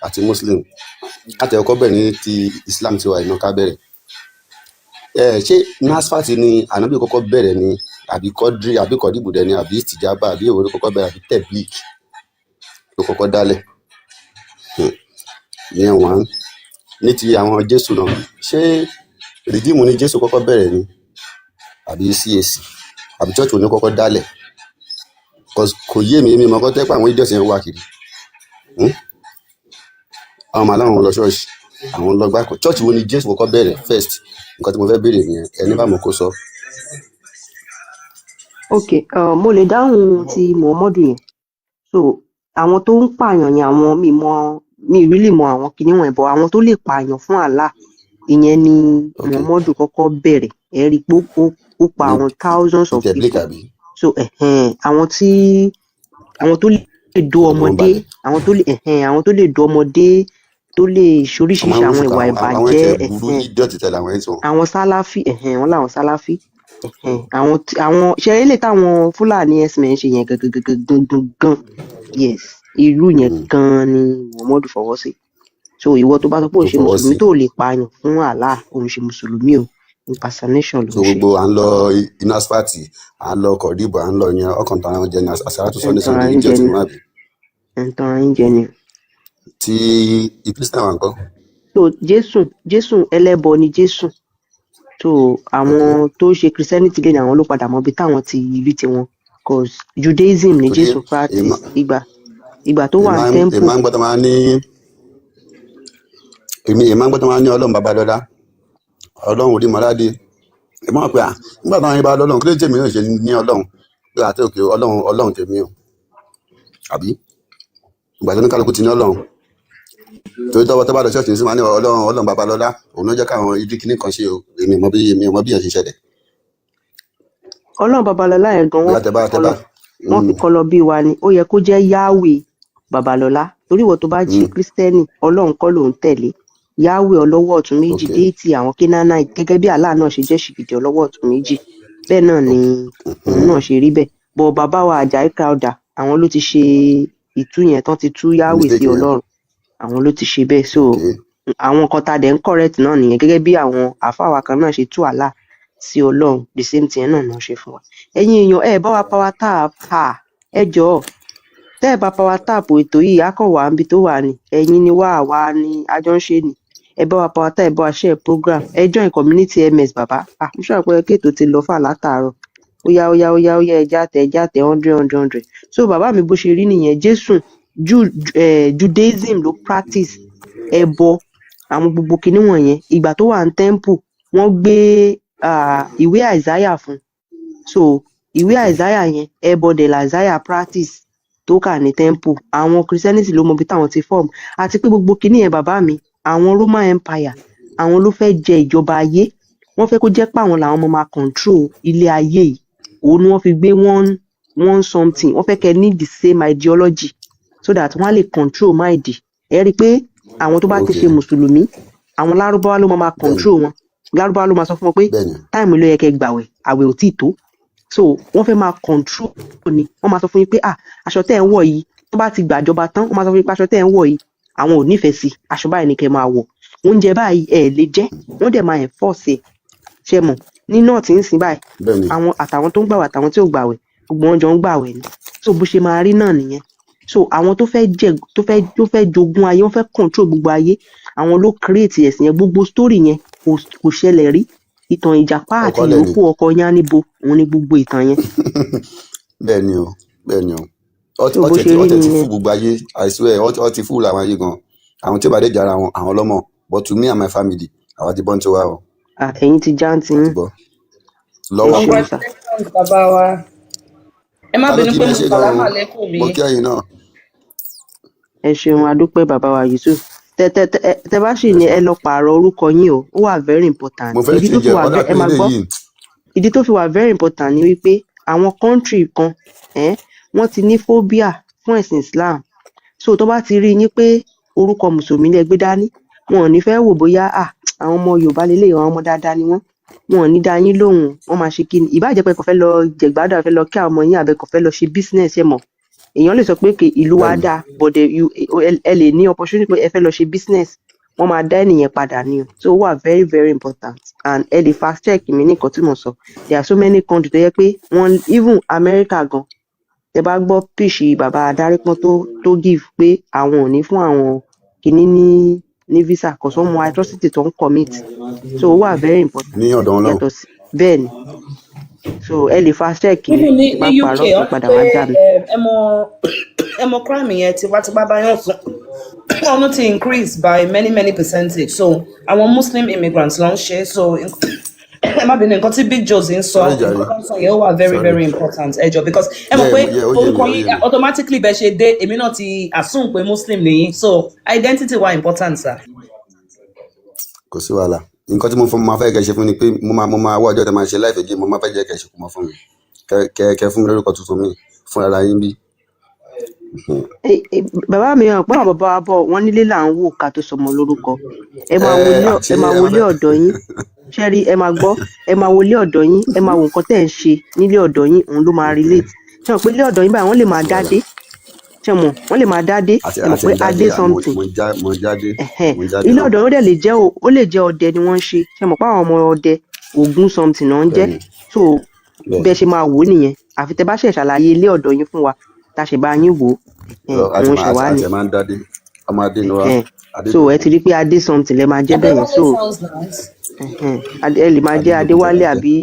àti Muslim, láti ẹ̀kọ́ bẹ̀rẹ̀ ní ti Islam tiwa iná ká bẹ̀rẹ̀. Ẹ ṣé Nasfat ni ànábì kọ́kọ́ bẹ̀rẹ̀ ni, àbí Kọ́dírì, àbí Kọ́dìbùdẹ ni, àbí Tìjábà, àbí èwo ló kọ́kọ́ bẹ̀rẹ̀, àbí Tẹ̀blík ló kọ́kọ́ dálẹ̀? Ìyẹn wọ́n ní ti àwọn Jésù náà, ṣé Rìdíìmù ni Jésù kọ́kọ́ bẹ̀rẹ̀ ni, àbí CAC, àbí church wo ni kọ́kọ́ dálẹ̀? 'Cause kò yé mi. Èmi mọ̀ kọ́ tẹ́ pé àwọn idiots yẹn wà kiri. Àwọn màá láwọn lọ ṣọ́ọ̀ṣì, àwọn lọ gbá. Church wo ni Jésù kọ́kọ́ bẹ̀rẹ̀ first? Nǹkan tí mo fẹ́ béèrè nìyẹn. Ẹni bá mọ̀ kó sọ. Ok, mo lè dáhùn ti Muhammadu yẹn. So àwọn tó ń pààyàn yẹn, àwọn mi mọ, mi really mọ àwọn kinní wọn, but àwọn tó lè pààyàn fún Allah, ìyẹn ni Muhammadu kọ́kọ́ bẹ̀rẹ̀. Ẹ rí i pé ó pa Ní àwọn thousands of Tẹ̀blík people. àbí? So ẹ̀hẹ́n, àwọn tí àwọn tó lè dó Ọkàn wọn ọmọdé, balẹ̀. àwọn tó lè, ẹ̀hẹ́n, àwọn tó lè dó ọmọdé, tó lè Wọ́n ṣoríṣiríṣi máa ń àwọn rúfin ìwà àwọn ìbàjẹ́. ẹ̀jẹ̀ burú. Ẹ̀hẹ́n. Idiot tẹ̀lé àwọn ẹ̀ tí wọn. Àwọn sálàfí, ẹ̀hẹ́n, wọn làwọn sálàfí, ẹ̀hẹ́n, àwọn àwọn ṣe eré táwọn Fúlàní herdsmen ṣe yẹn gangan gangan gangan gan, yes, irú yẹn gan ni Muhammadu fọwọ́ sí. So ìwọ tó bá sọ pé òun Tó ṣe fọwọ́ mùsùlùmí sí. tó lè pààyàn fún Allah, òun ṣe mùsùlùmí o, impersonation ló So ń ṣe. gbogbo à ń lọ Nasfati, à ń lọ Kọ̀dìbò, à ń lọ yẹn, ọkàn tara wọn jẹ ní àsàlátù Ẹ̀ ń Sunday tanra Sunday yín jẹ idiot ni. ni wọn, àbí? Ẹ̀ ń tanra yín jẹ ni. Tí Christian wà ńkọ́? So Jésù ẹlẹ́bọ ni Jésù. So àwọn tó ṣe Christianity lé ní, àwọn ló padà mọ ibi táwọn ti rí tiwọn, cause Judaism ni Torí Jésù practice ìgbà tó wà ní èmi temple. máa ń gbọ́ tó máa ní, èmi máa ń gbọ́ tó máa ní Ọlọ́run Babalọ́lá, Ọlọ́run Orímọládé. Èmi máa pè à nígbà táwọn yẹn bá lọ́lọ́run, kí ló tèmi náà ṣe ní Ọlọ́run pé àti òkè Ọlọ́run, Ọlọ́run tèmi o, àbí ìgbà tó ní kálukú ti ní Ọlọ́run? Torí tọ́wọ́ tó bá lọ ṣọ́ọ̀ṣì ní sí máa ní Ọlọ́run, Ọlọ́run Babalọ́lá, òun ló jẹ́ káwọn ibi kíní kan ṣe o. Èmi ò mọ bí yẹn ṣe ṣẹlẹ̀. Ọlọ́run Babalọ́lá yẹn gan, Bóyá wọ́n tẹ fi bá tẹ bá kọlọ, wọ́n fi kọlọ bí wa ni. Ó yẹ kó jẹ́ Yahweh Babalọ́lá, torí ìwọ tó bá ṣe Kristẹni, Ọlọ́run kọ́ ló ń tẹ̀lé, Yahweh ọlọ́wọ́ ọ̀tún méjì, deity àwọn Canaanite. Gẹ́gẹ́ bí Allah náà ṣe jẹ́ ṣìgìdì ọlọ́wọ́ ọ̀tún méjì, bẹ́ẹ̀ náà ni òun náà ṣe rí bẹ́ẹ̀. Bọ̀ bàbá wa Àjàyí Crowther, àwọn ló ti ṣe ìtú yẹn tán, ti tú Yahweh sí Mistake yẹn. Ọlọ́run, àwọn ló ti ṣe bẹ́ẹ̀. So àwọn nǹkan tá a dẹ̀ ń correct náà nìyẹn, gẹ́gẹ́ bí àwọn àáfàá wa kan náà ṣe tú Allah sí Ọlọ́run, the same thing náà náà ṣe fún wa. Ẹ̀yin èèyàn, ẹ bá wa power tap. Ha, ẹ jọ̀ọ́, tẹ́ ẹ bá power tap, ètò yìí á kàn wá níbi tó wà ní. Ẹ̀yin ni wá, àwa ni a jọ ń ṣe ni. Ẹ bá wa power tap, ẹ bá wa share program, ẹ join community. MS Baba, ah, mo ṣàpẹẹrẹ kí ètò ti lọ fà látàárọ̀. Ó yá, ó yá, ó yá, ó yá, ẹja tẹ, ẹja tẹ, 100 100 100. So bàbá mi, bó ṣe rí nìyẹn. Jésù Judaism ló practice ẹbọ, àwọn gbogbo kinní wọ̀nyẹn. Ìgbà tó wà ní temple, wọ́n gbé ìwé Isaiah fún. So ìwé Isaiah yẹn, ẹbọ dẹ̀ la Isaiah practice tó kà ní temple. Àwọn Christianity ló mọ ibi táwọn ti form, àti pé gbogbo kinní yẹn, bàbá mi, àwọn Roman Empire, àwọn ló fẹ́ jẹ ìjọba ayé. Wọ́n fẹ́ kó jẹ́ pé àwọn làwọn máa control ilé ayé yìí. Òun ni wọ́n fi gbé one one something. Wọ́n fẹ́ kẹ́ ní the same ideology so that wọ́n á lè control mind. Ẹ rí i pé àwọn tó bá ti ṣe mùsùlùmí, àwọn lárúbáwá ló máa control wọn. Lárúbáwá ló máa sọ fún wọn pé time ló yẹ kẹ́ gbàwẹ̀, àwẹ̀ ò tíì tó. So wọ́n fẹ́ máa control ni. Wọ́n máa sọ fún yín pé, ah, aṣọ tẹ́ ẹ̀ ń wọ̀ yìí, tó bá ti gbàjọba tán, wọ́n máa sọ fún yín pé aṣọ tẹ́ ẹ̀ ń wọ̀ yìí, àwọn ò nífẹ̀ẹ́ sí aṣọ báyìí, ni kẹ́ máa wọ̀, oúnjẹ báyìí ẹ̀ lè jẹ. Wọ́n dẹ̀ máa enforce ẹ̀. Ṣe mọ̀ ní north ń sìn báyìí, àwọn àtàwọn tó ń gbàwẹ̀ àtàwọn tí ò gbàwẹ̀, gbogbo wọn jọ ń gbàwẹ̀ ni. So bó ṣe máa rí náà nìyẹn. So àwọn tó fẹ́ jẹ, tó fẹ́ jogún ayé, wọ́n fẹ́ control gbogbo ayé, àwọn ló create ẹ̀sìn yẹn. Gbogbo story yẹn kò ṣẹlẹ̀ rí. Ìtàn ìjàpá àti Ọkọ lẹ́ni. ìrókò ọkọ Yánníbo, òun ni gbogbo ìtàn yẹn. Bẹ́ẹ̀ ni o, bẹ́ẹ̀ ni o. So bó Ọtí ṣe ti rí ọtí ti nìyẹn. fún gbogbo ayé, I swear, ọtí ti fún làwọn ayé gan. Àwọn tí ó bá dé jara wọn, àwọn lọ́mọ. But to me and my family, àwa ti bọ́ ń tiwa o. Ah, ẹ̀yin ti já ń ti Àti yín. bọ́ Ẹ lọ́wọ́. ṣeun sà. Congratulations, bàbá wa. Ẹ má Ta ló bínú kí pé mi? mo Ṣe gan sàlámà o. lẹ́kùn mi. Mo kí ẹ̀yin náà. Ẹ ṣeun, adúpẹ́, bàbá wa Yusuf. Tẹ bá sì ní, ẹ lọ pààrọ̀ orúkọ yín o, ó wà very important. Mo fẹ́ Ìdí tó change fi ẹ̀ wà ọ̀dà ẹ pé máa gbọ́. eléyìí. Ìdí tó fi wà very important ni wípé àwọn country kan, wọ́n ti ní phobia fún ẹ̀sìn Islam. So tó bá ti rí yín pé orúkọ mùsùlùmí lẹ gbé dání, wọn ò ní fẹ́ wò bóyá, ah, àwọn ọmọ Yorùbá lélẹ̀, àwọn ọmọ dáadáa ni wọ́n. Wọn ò ní dá yín lóhùn. Wọ́n máa ṣe kí ni? Ìbáà jẹ́ pé ẹ kàn fẹ́ lọ jẹ̀gbádùn, fẹ́ lọ kí àwọn ọmọ yín, àbẹ kàn fẹ́ lọ ṣe business. Ẹ mọ̀, èèyàn lè sọ pé okay, ìlú wa dáa, but ẹ lè ní opportunity pé ẹ fẹ́ lọ ṣe business, wọ́n máa dá ènìyàn padà ní o. So ó wà very very important, and ẹ lè fact check mi ní nǹkan tí mo sọ. There are so many countries tó yẹ pé wọ́n, even America gan, tẹ bá gbọ́ pitch bàbá Adárípọ́n tó give pé àwọn ò ní fún àwọn kìíní ní visa, kò sọ mọ atrocity tó ń commit. So ó wà very important. Ní ọ̀dọ̀ wọn lọ́hùn. Yàtọ̀ sí bẹ́ẹ̀ ni. So ẹ lè fact check mi. Even ní Tí bá ní UK, parọ́, ẹ wọ́n ní padà pé wá já mi. Ẹ mọ crime yẹn, tipátipá báyọ̀ sùn, wọ́n ti increase by many many percentage. So àwọn Muslim immigrants ló ń ṣe. So ẹ má bínú, nǹkan tí Big Joe ń sọ, Sorry jàre. nǹkan tó ń sọ yẹn, ó wà very Sorry. very important. Ẹ jọ, because ẹ mọ̀ Yeah, pé yeah, ó yé mi, orúkọ ó yín yé mi. automatically, bẹ́ẹ̀ ṣe dé, èmi náà ti assume pé Muslim nìyí. So identity wà important, sir. Kò sí wàhálà. Nǹkan tí mo fún máa fẹ́ kẹ́ ṣe fún ni pé mo máa wá ọjọ́ tẹ́ máa ṣe live again. Mo máa fẹ́ jẹ́ kẹ́ ṣe kó mọ fún mi, kẹ́ fún mi lórúkọ tuntun mi fún ara yín bí. Bàbá mi hàn pé àwọn bàbá wa bọ̀, wọ́n nílé là ń wò ká tó sọmọ lórúkọ. Ẹ máa wo ilé, Ṣé ẹ máa ẹ wo máa ilé fẹ́ ọ̀dọ̀ yín. Ṣé rí, ẹ máa gbọ́, ẹ máa wo ilé ọ̀dọ̀ yín, ẹ máa wo nǹkan tẹ́ ẹ̀ ń ṣe nílé ọ̀dọ̀ yín, òun ló máa relate. Ṣé mọ̀ pé ilé ọ̀dọ̀ yín báyìí, wọ́n lè máa Sí wàhálà. dádé? Ṣé mọ̀ wọ́n lè máa dádé? Àti Ẹ mọ̀ àti pé ń jáde adé mo something. mo já mo jáde Ẹ̀hẹ́n. Mo jáde Ilé náà. ọ̀dọ̀ yín ó dẹ̀ lè jẹ́ ó lè jẹ́ ọdẹ ni wọ́n ń ṣe. Ṣé mọ̀ pé àwọn ọmọ ọdẹ, Ògún something náà ń jẹ́? So bẹ́ẹ̀ ṣe máa wò ó nìyẹn. Àfi tẹ́ bá ṣẹ̀ ṣàlàyé ilé ọ̀dọ̀ yín fún wa, tá a ṣe bá yín wò ó. Ẹ̀hẹ́n, Àti òun máa ṣẹ̀ wá àti ni. ẹ̀ máa ń dádé, ọmọ adé ni wá. Ẹ̀hẹ́n. Adé So ẹ ti rí pé adé something lẹ máa jẹ́ bẹ́ẹ̀ yẹn. So Adéwálé sounds nice. ẹ̀hẹ́n, ẹ lè máa jẹ́ Adédòkun Adéwálé tẹ̀ máa jẹ́. àbí,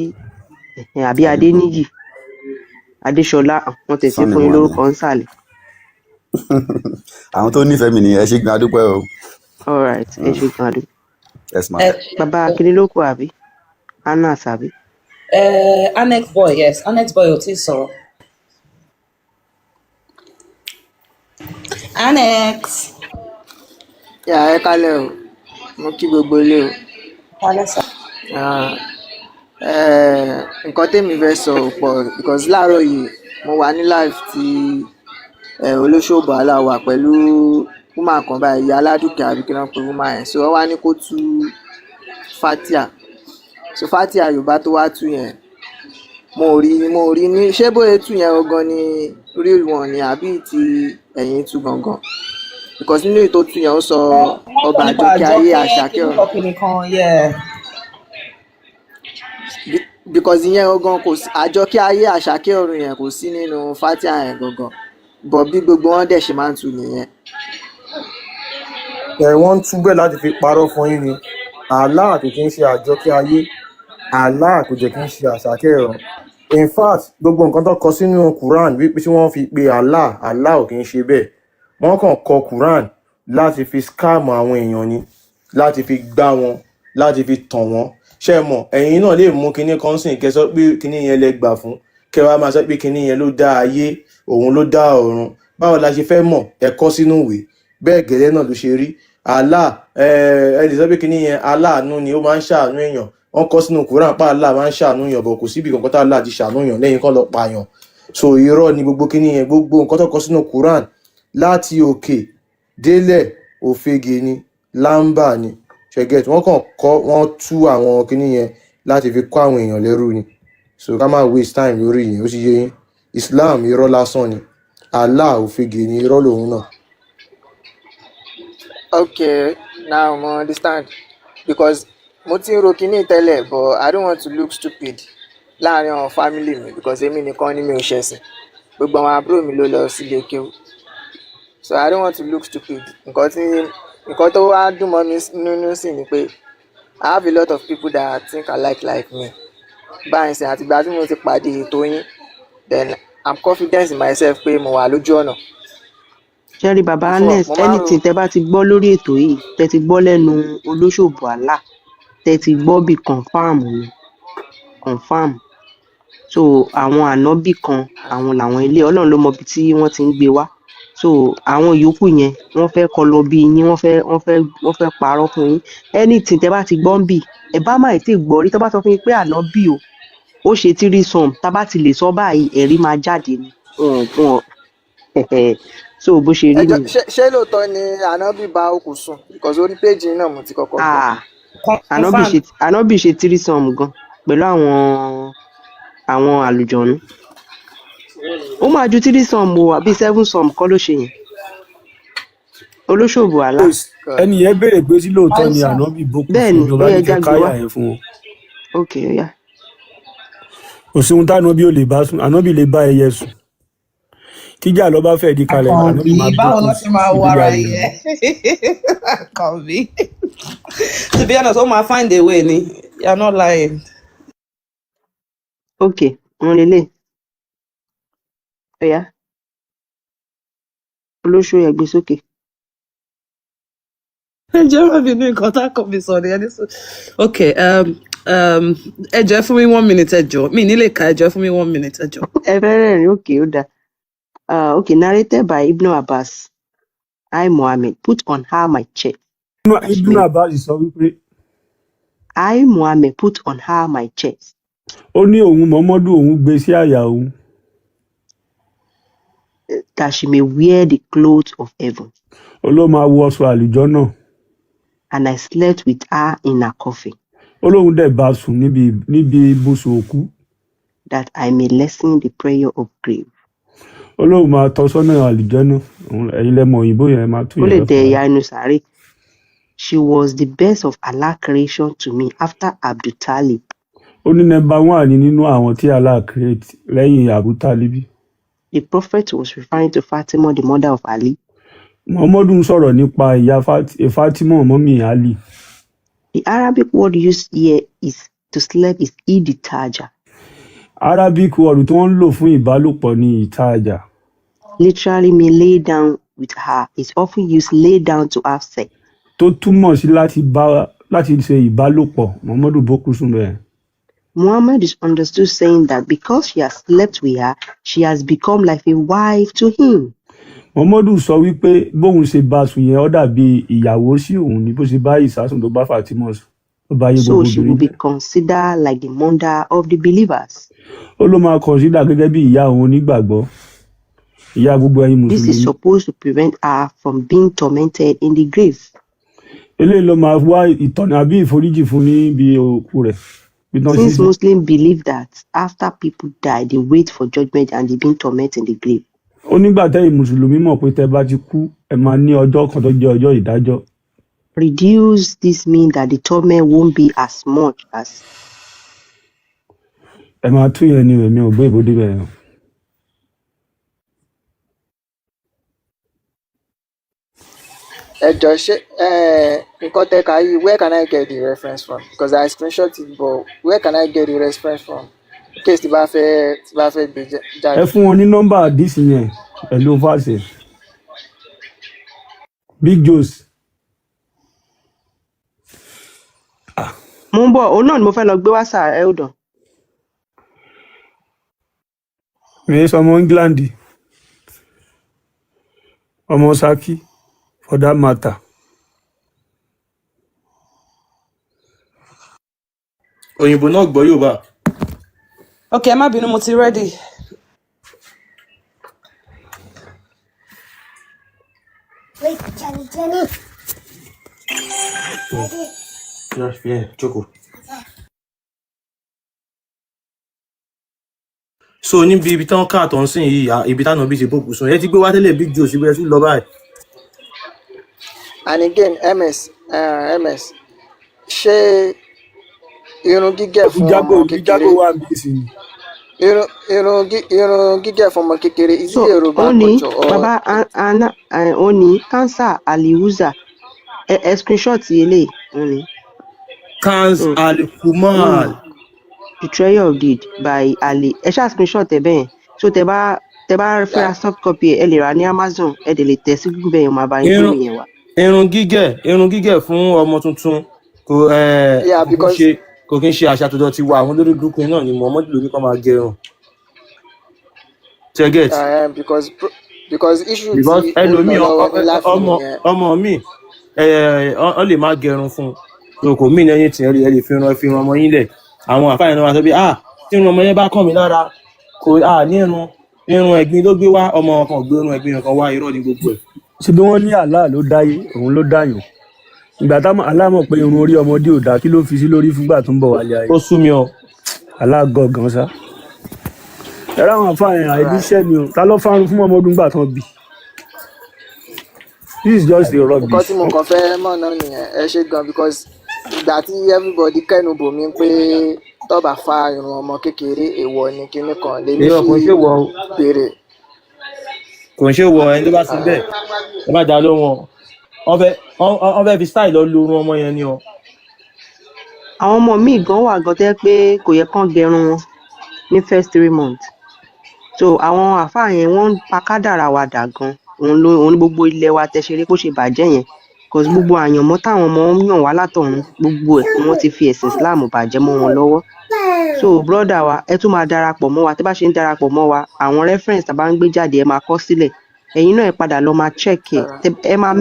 ẹ̀hẹ́n, àbí Adédòkun. Adéníyì, Adéṣọlá, wọ́n tẹ̀ sí Sọ́ni fún yín wọn lórúkọ ni ń sàlẹ̀. Àwọn tó nífẹ̀ẹ́ mi nìyẹn. Ẹ ṣé gan, adúpẹ́ o. All right, ẹ ṣe gan, adé. Yes ma. Ẹ Bàbá Akínnílókù àbí Anas àbí? Annex boy, yes, Annex boy ò tí ì sọ̀rọ̀. Annex. Yà, ẹ kálẹ̀ o, mo kí gbogbo ilé o. Kálẹ̀ sà. Ah, nǹkan tèmi fẹ́ sọ ò pọ̀, because láàárọ̀ yìí mo wà ní live tí olóṣòbò aláwà pẹ̀lú woman kan báyìí, ìyá aládùúkẹ́ àbí kí wọ́n pe woman yẹn. So wọ́n wá ní kó tú fatia. So fatia Yorùbá tó wá tú yẹn, mo rí ní ṣé bóyá tú yẹn gangan ni real one ni àbí ti ẹ̀yìn tú gangan, because nínú ètò tú yẹn, ó sọ Wọ́n sọ ọba nípa àjọkẹ́ ayé, àjọkẹ́ àṣàkẹ́ ọ̀run. kìnnìkan kìnnìkan, yeah. Because ìyẹn gangan kò sí, àjọkẹ́ ayé àṣàkẹ́ ọ̀run yẹn kò sí nínú fatia yẹn gangan, but bí gbogbo wọn dẹ̀ ṣe máa ń tu nìyẹn. Ẹ wọ́n ń túbẹ̀ láti fi parọ́ fún yín ni. Allah kò kí ń ṣe àjọkẹ́ ayé, Allah kò jẹ́ kí ń ṣe àṣàkẹ́ ọ̀run. In fact, gbogbo nǹkan tó kọ sínú Quran wípé tí wọ́n fi pe Allah, Allah ò kì í ṣe bẹ́ẹ̀. Wọ́n kàn kọ Quran láti fi scam àwọn èèyàn ni, láti fi gbá wọn, láti fi tàn wọ́n. Ṣé ẹ mọ̀, ẹ̀yin náà lè mú kinní kan sìn kẹ́ sọ pé kinní yẹn lẹ gbà fún, kẹ́ wá máa sọ pé kinní yẹn ló dá ayé, òun ló dá ọ̀run. Báwo la ṣe fẹ́ mọ̀? Ẹ kọ sínú ìwé. Bẹ́ẹ̀ gẹ́lẹ́ náà ló ṣe rí. Allah, ẹ lè sọ pé kinní yẹn aláàánú ni, ó máa ń ṣàánú èèyàn. Wọ́n kọ sínú Quran pa Allah máa ń ṣàánú èèyàn, bọ̀ kò síbi kankan tá Allah ti ṣàánú èèyàn lẹ́yìn kan lọ pààyàn. So irọ́ ni gbogbo kinní yẹn. Gbogbo nǹkan tó kọ sínú Quran láti òkè délẹ̀, òfegè ni, lámbà ni. Ṣé ẹ get? Wọ́n kàn kọ́, wọ́n tú àwọn kinní yẹn láti fi kọ́ àwọn èèyàn lẹ́rú ni. So ká má waste time lórí yẹn. Ó sì yé yín, Islam irọ́ lásán ni. Allah òfegè ni, irọ́ lòun náà. Okay, now mo understand, because mo ti ń ro kinní tẹ́lẹ̀, but I don't want to look stupid láàrin àwọn family mi, because èmi nìkan ni mi ò ṣẹ̀sìn, gbogbo àwọn àbúrò mi ló lọ sílé kéwú. So I don't want to look stupid. Nǹkan tó wá dùn mọ́ mi nínú sí ni pé I have a lot of people that think alike like me báyìí sìn. Àtìgbà tí mo ti pàdé ètò yín, then I'm confident in myself pé mo wà lójú ọ̀nà. Ṣẹ́rí baba Before, Ernest, mo máa ń ro anything tẹ bá ti gbọ́ lórí ètò yìí, tẹ ti gbọ́ lẹ́nu olóṣòbò Allah, tẹ ti gbọ́ bí confam ni, confam. So àwọn ànábì kan, àwọn làwọn ilé Ọlọ́run ló mọ ibi tí wọ́n ti ń gbé wá. So àwọn yòókù yẹn, wọ́n fẹ́ kọ lọ bí yín, wọ́n fẹ́ parọ́ fún yín. Anything tẹ bá ti gbọ́ ń bì, ẹ bá má tí ì gbọ́ rí, tó bá sọ fún yín pé ànábì o, ó ṣe threesome, tá bá ti lè sọ báyìí, ẹ̀rí máa jáde ni. Wọn wọn so bó ṣe rí Ẹjọ, nìyẹn. ṣé lóòótọ́ ni ànábì bá òkú sùn? Because orí péjì náà mo ti kọ́kọ́ gbọ́. Ah, ànábì Confam. ṣe, ànábì ṣe threesome gan pẹ̀lú àwọn àlùjọ̀nú. Ó máa ju threesome o, àbí seven some kọ́ ló ṣe yẹn, olóṣòwò àlá. God. Ẹni yẹn béèrè pé sí lóòótọ́ ni Aisha. ànábì bókù Bẹ́ẹ̀ sùn ni. ní Ó ọba yẹ ní kẹ́ já gbé wá. káyà yẹn fún wọn. Ok, ó yá. Kò sí ohun tánábì ò lè bá sùn. Ànábì lè bá ẹyẹ sùn. Tíjà lọ bá fẹ́ di kalẹ̀, ànábì Àkànbí, máa báwo bókù ló ṣe máa wo síbi ara ayé yẹ? Àkànbí. To be honest, ó máa find a way ni. You're not lying. Ok, wọn lélẹ̀. Ó yá, olóṣù, ẹ gbé sókè. Ẹ jẹ́ má bínú, nǹkan tá a kàn mi sọ ni ẹni sọ. Ok, ẹ jọ̀ọ́, ẹ fún mi one minute, ẹ jọ̀ọ́. Mi ní lè ka, ẹ jọ̀ọ́, ẹ fún mi one minute, ẹ jọ̀ọ́. Ẹ fẹ́ rẹ́rìn? Ok, ó dáa. Ok, narrated by Ibn Abbas. I, Muhammad, put on her my chest that she Ibn may Abbas sọ wípé I, Muhammad, put on her my chest ó ní òun Mọ́mọ́dù, òun gbé sí àyà òun that she may wear the clothes of heaven. Ó ló máa wọ aṣọ àlùjọ náà. And I slept with her in her coffin, Ó lóun dẹ̀ bá sùn níbi ibùsùn òkú, that I may lessen the prayer of grave. Ó lóun máa tọ́ sọ́nà àlùjọ náà. Ẹ̀yin lẹ́mọ̀ òyìnbó yẹn, máa tún Ó lè yẹn dẹ fún wa. ìyà inú sàárè. She was the best of Allah creation to me after Abdul Talib. Ó ní number one ni nínú àwọn tí Allah create lẹ́yìn Abu Talibi. The Prophet was referring to Fatima, the mother of Ali. Muhammadu ń sọ̀rọ̀ nípa ìyá Fatima, mummy Ali. The Arabic word used here is to sleep is iditaja. Arabic word tí wọ́n ń lò fún ìbálòpọ̀ ní ìtajà. Literally mean lay down with her. It's often used lay down to have sex. Tó túmọ̀ sí láti bá, láti ṣe ìbálòpọ̀. Muhammadu bókú sùn bẹ́ẹ̀. Muhammad is understood saying that because she has slept with her, she has become like a wife to him. Muhammadu sọ wípé bóun ṣe bá sùn yẹn, ó dàbí ìyàwó sí òun ní bó ṣe bá ìsásùn, tó bá Fatima sùn, ó bá yé So gbogbo she will obìnrin be jẹ́. considered like the mother of the believers. Ó ló máa consider gẹ́gẹ́ bí ìyá òun onígbàgbọ́, ìyá gbogbo ẹ̀yin This is mùsùlùmí. supposed to prevent her from being tormented in the grave. Eléyìí ló máa wá ìtọ̀nà àbí ìforíjì fún níbi òkú rẹ̀ bí tán sí Since sí. Muslims believe that after people die, they wait for judgment and they being tormented in the grave. Ó nígbà tẹ́yìn mùsùlùmí mọ̀ pé tẹ́ bá ti kú, ẹ máa ní ọjọ́ kan tó jẹ́ ọjọ́ ìdájọ́. Reduce this mean that the torment won't be as much as Ẹ máa tún yẹn ni, èmi ò gbé ìbò débẹ̀ yẹn. Ẹ jọ, ṣé nǹkan tẹ́ ka yìí, where can I get the reference from? Because I screenshot it, but where can I get the reference from? Case tí bá fẹ́ gbé Ẹ jáde. fún wọn ní nọ́mbà àdìsí yẹn pẹ̀lú verse. Big Joes. Mo ń bọ̀, òun náà ni mo fẹ́ lọ gbé wá sà, ẹ ó dàn. Mi ì sọmọ England, ọmọ Saki for that matter. Òyìnbó náà gbọ́ Yorùbá. Ok, ẹ má bínú, mo ti ready. Jókòó. So níbi ibi tán káàtọ̀ ń sìn yìí, ibi táwọn bí ti bókù sùn ẹ ti gbé wá tẹ́lẹ̀, Big Joe, síbi ẹ tún lọ báyìí. And again, MS, MS, ṣé irun gígẹ̀ fún Jago ọmọ bí Jago kékeré, wà bí sí ni. irun gígẹ̀ fún ọmọ kékeré, is So it Yoruba ó ní culture or baba ana ó ní cancer aliuza, ẹ screenshot eléyìí, ó ní. Kans So ó ní Alikumal. The Treasure of Deed by Ali. Ẹ ṣáà screenshot ẹ bẹ́ẹ̀ yẹn. So tẹ bá fẹ́ ra yeah, soft copy ẹ, ẹ lè rà ní Amazon, ẹ dẹ̀ lè tẹ̀ sí Google bẹ́ẹ̀ yẹn, máa bá yín Irun gbé yẹn wá. irun gígẹ̀ fún ọmọ tuntun kò yeah, kò kí ń because ṣe, kò kí ń ṣe àṣà tó ti wà. Àwọn olórí burúkú yẹn náà ni Muhammadu ló ní kó máa gẹrun tẹ get. Because issue Because tí ó ń lọ ẹlòmíì lọ́wọ́ ní láfi ọmọ nìyẹn. ọmọ mi ọ lè má gẹrun fún un, so kò mí lẹ́yìn tí ẹ lè fi ran ọmọ yín lẹ̀. Àwọn àfáà náà wá sọ pé ah, tí irun ọmọ yẹn bá kàn mí lára, kò ah ní irun ẹ̀gbin ló gbé wá, ọmọ kan gbé irun ẹ̀gbin kan wá, irọ́ ni gbogbo ẹ̀. Ṣe bí wọ́n ní Allah ló dáyé, òun ló dáyàn. Ìgbà táwọn Allah mọ̀ pé irun orí ọmọdé ò dáa, kí ló fi sí lórí fúngbà tó ń bọ̀ wálé ayé? Ó sú mi ọ. Allah gọ̀ gan sá. Ẹ̀rọ àwọn àfáà yẹn Alright. àìníṣẹ́ ni o. Ta ló fárun fún ọmọ ọdún gbà tán bí? This is just a Nǹkan rubbish. tí mo kàn fẹ́ mọ̀ náà nìyẹn. Ẹ ṣe gan, because ìgbà tí everybody kẹ́nu bò mí pé tọ́ba fa irun ọmọ kékeré, èèwọ̀ ni kinní kan lèmi Irọ́, fi kò ń ṣe wọ o. béèrè. Kò ń ṣe wọ, ẹni tó bá sí bẹ́ẹ̀, ẹ má dá lóhùn ọ. Wọ́n fẹ́ fi style lọ lu irun ọmọ yẹn ni ọ. Àwọn ọmọ míì gan wà gan tẹ́ pé kò yẹ kán gẹrun wọn ní first 3 months. So àwọn àáfàá yẹn, wọ́n ń pa kádàrá wa dà gan. Òun ló òun ní gbogbo ilẹ̀ wa tẹ ṣeré kó ṣe bàjẹ́ yẹn, cause gbogbo àyànmọ́ táwọn ọmọ ń yàn wá látọ̀run, gbogbo ẹ̀ ni wọ́n ti fi ẹ̀sìn Islam bàjẹ́ mọ́ wọn lọ́wọ́. So brother wa, ẹ tún máa darapọ̀ mọ́ wa. Tẹ́ bá ṣe ń darapọ̀ mọ́ wa, àwọn reference tá a bá ń gbé jáde, ẹ máa kọ sílẹ̀. Ẹ̀yin náà ẹ padà lọ máa check ẹ̀. Ẹ máa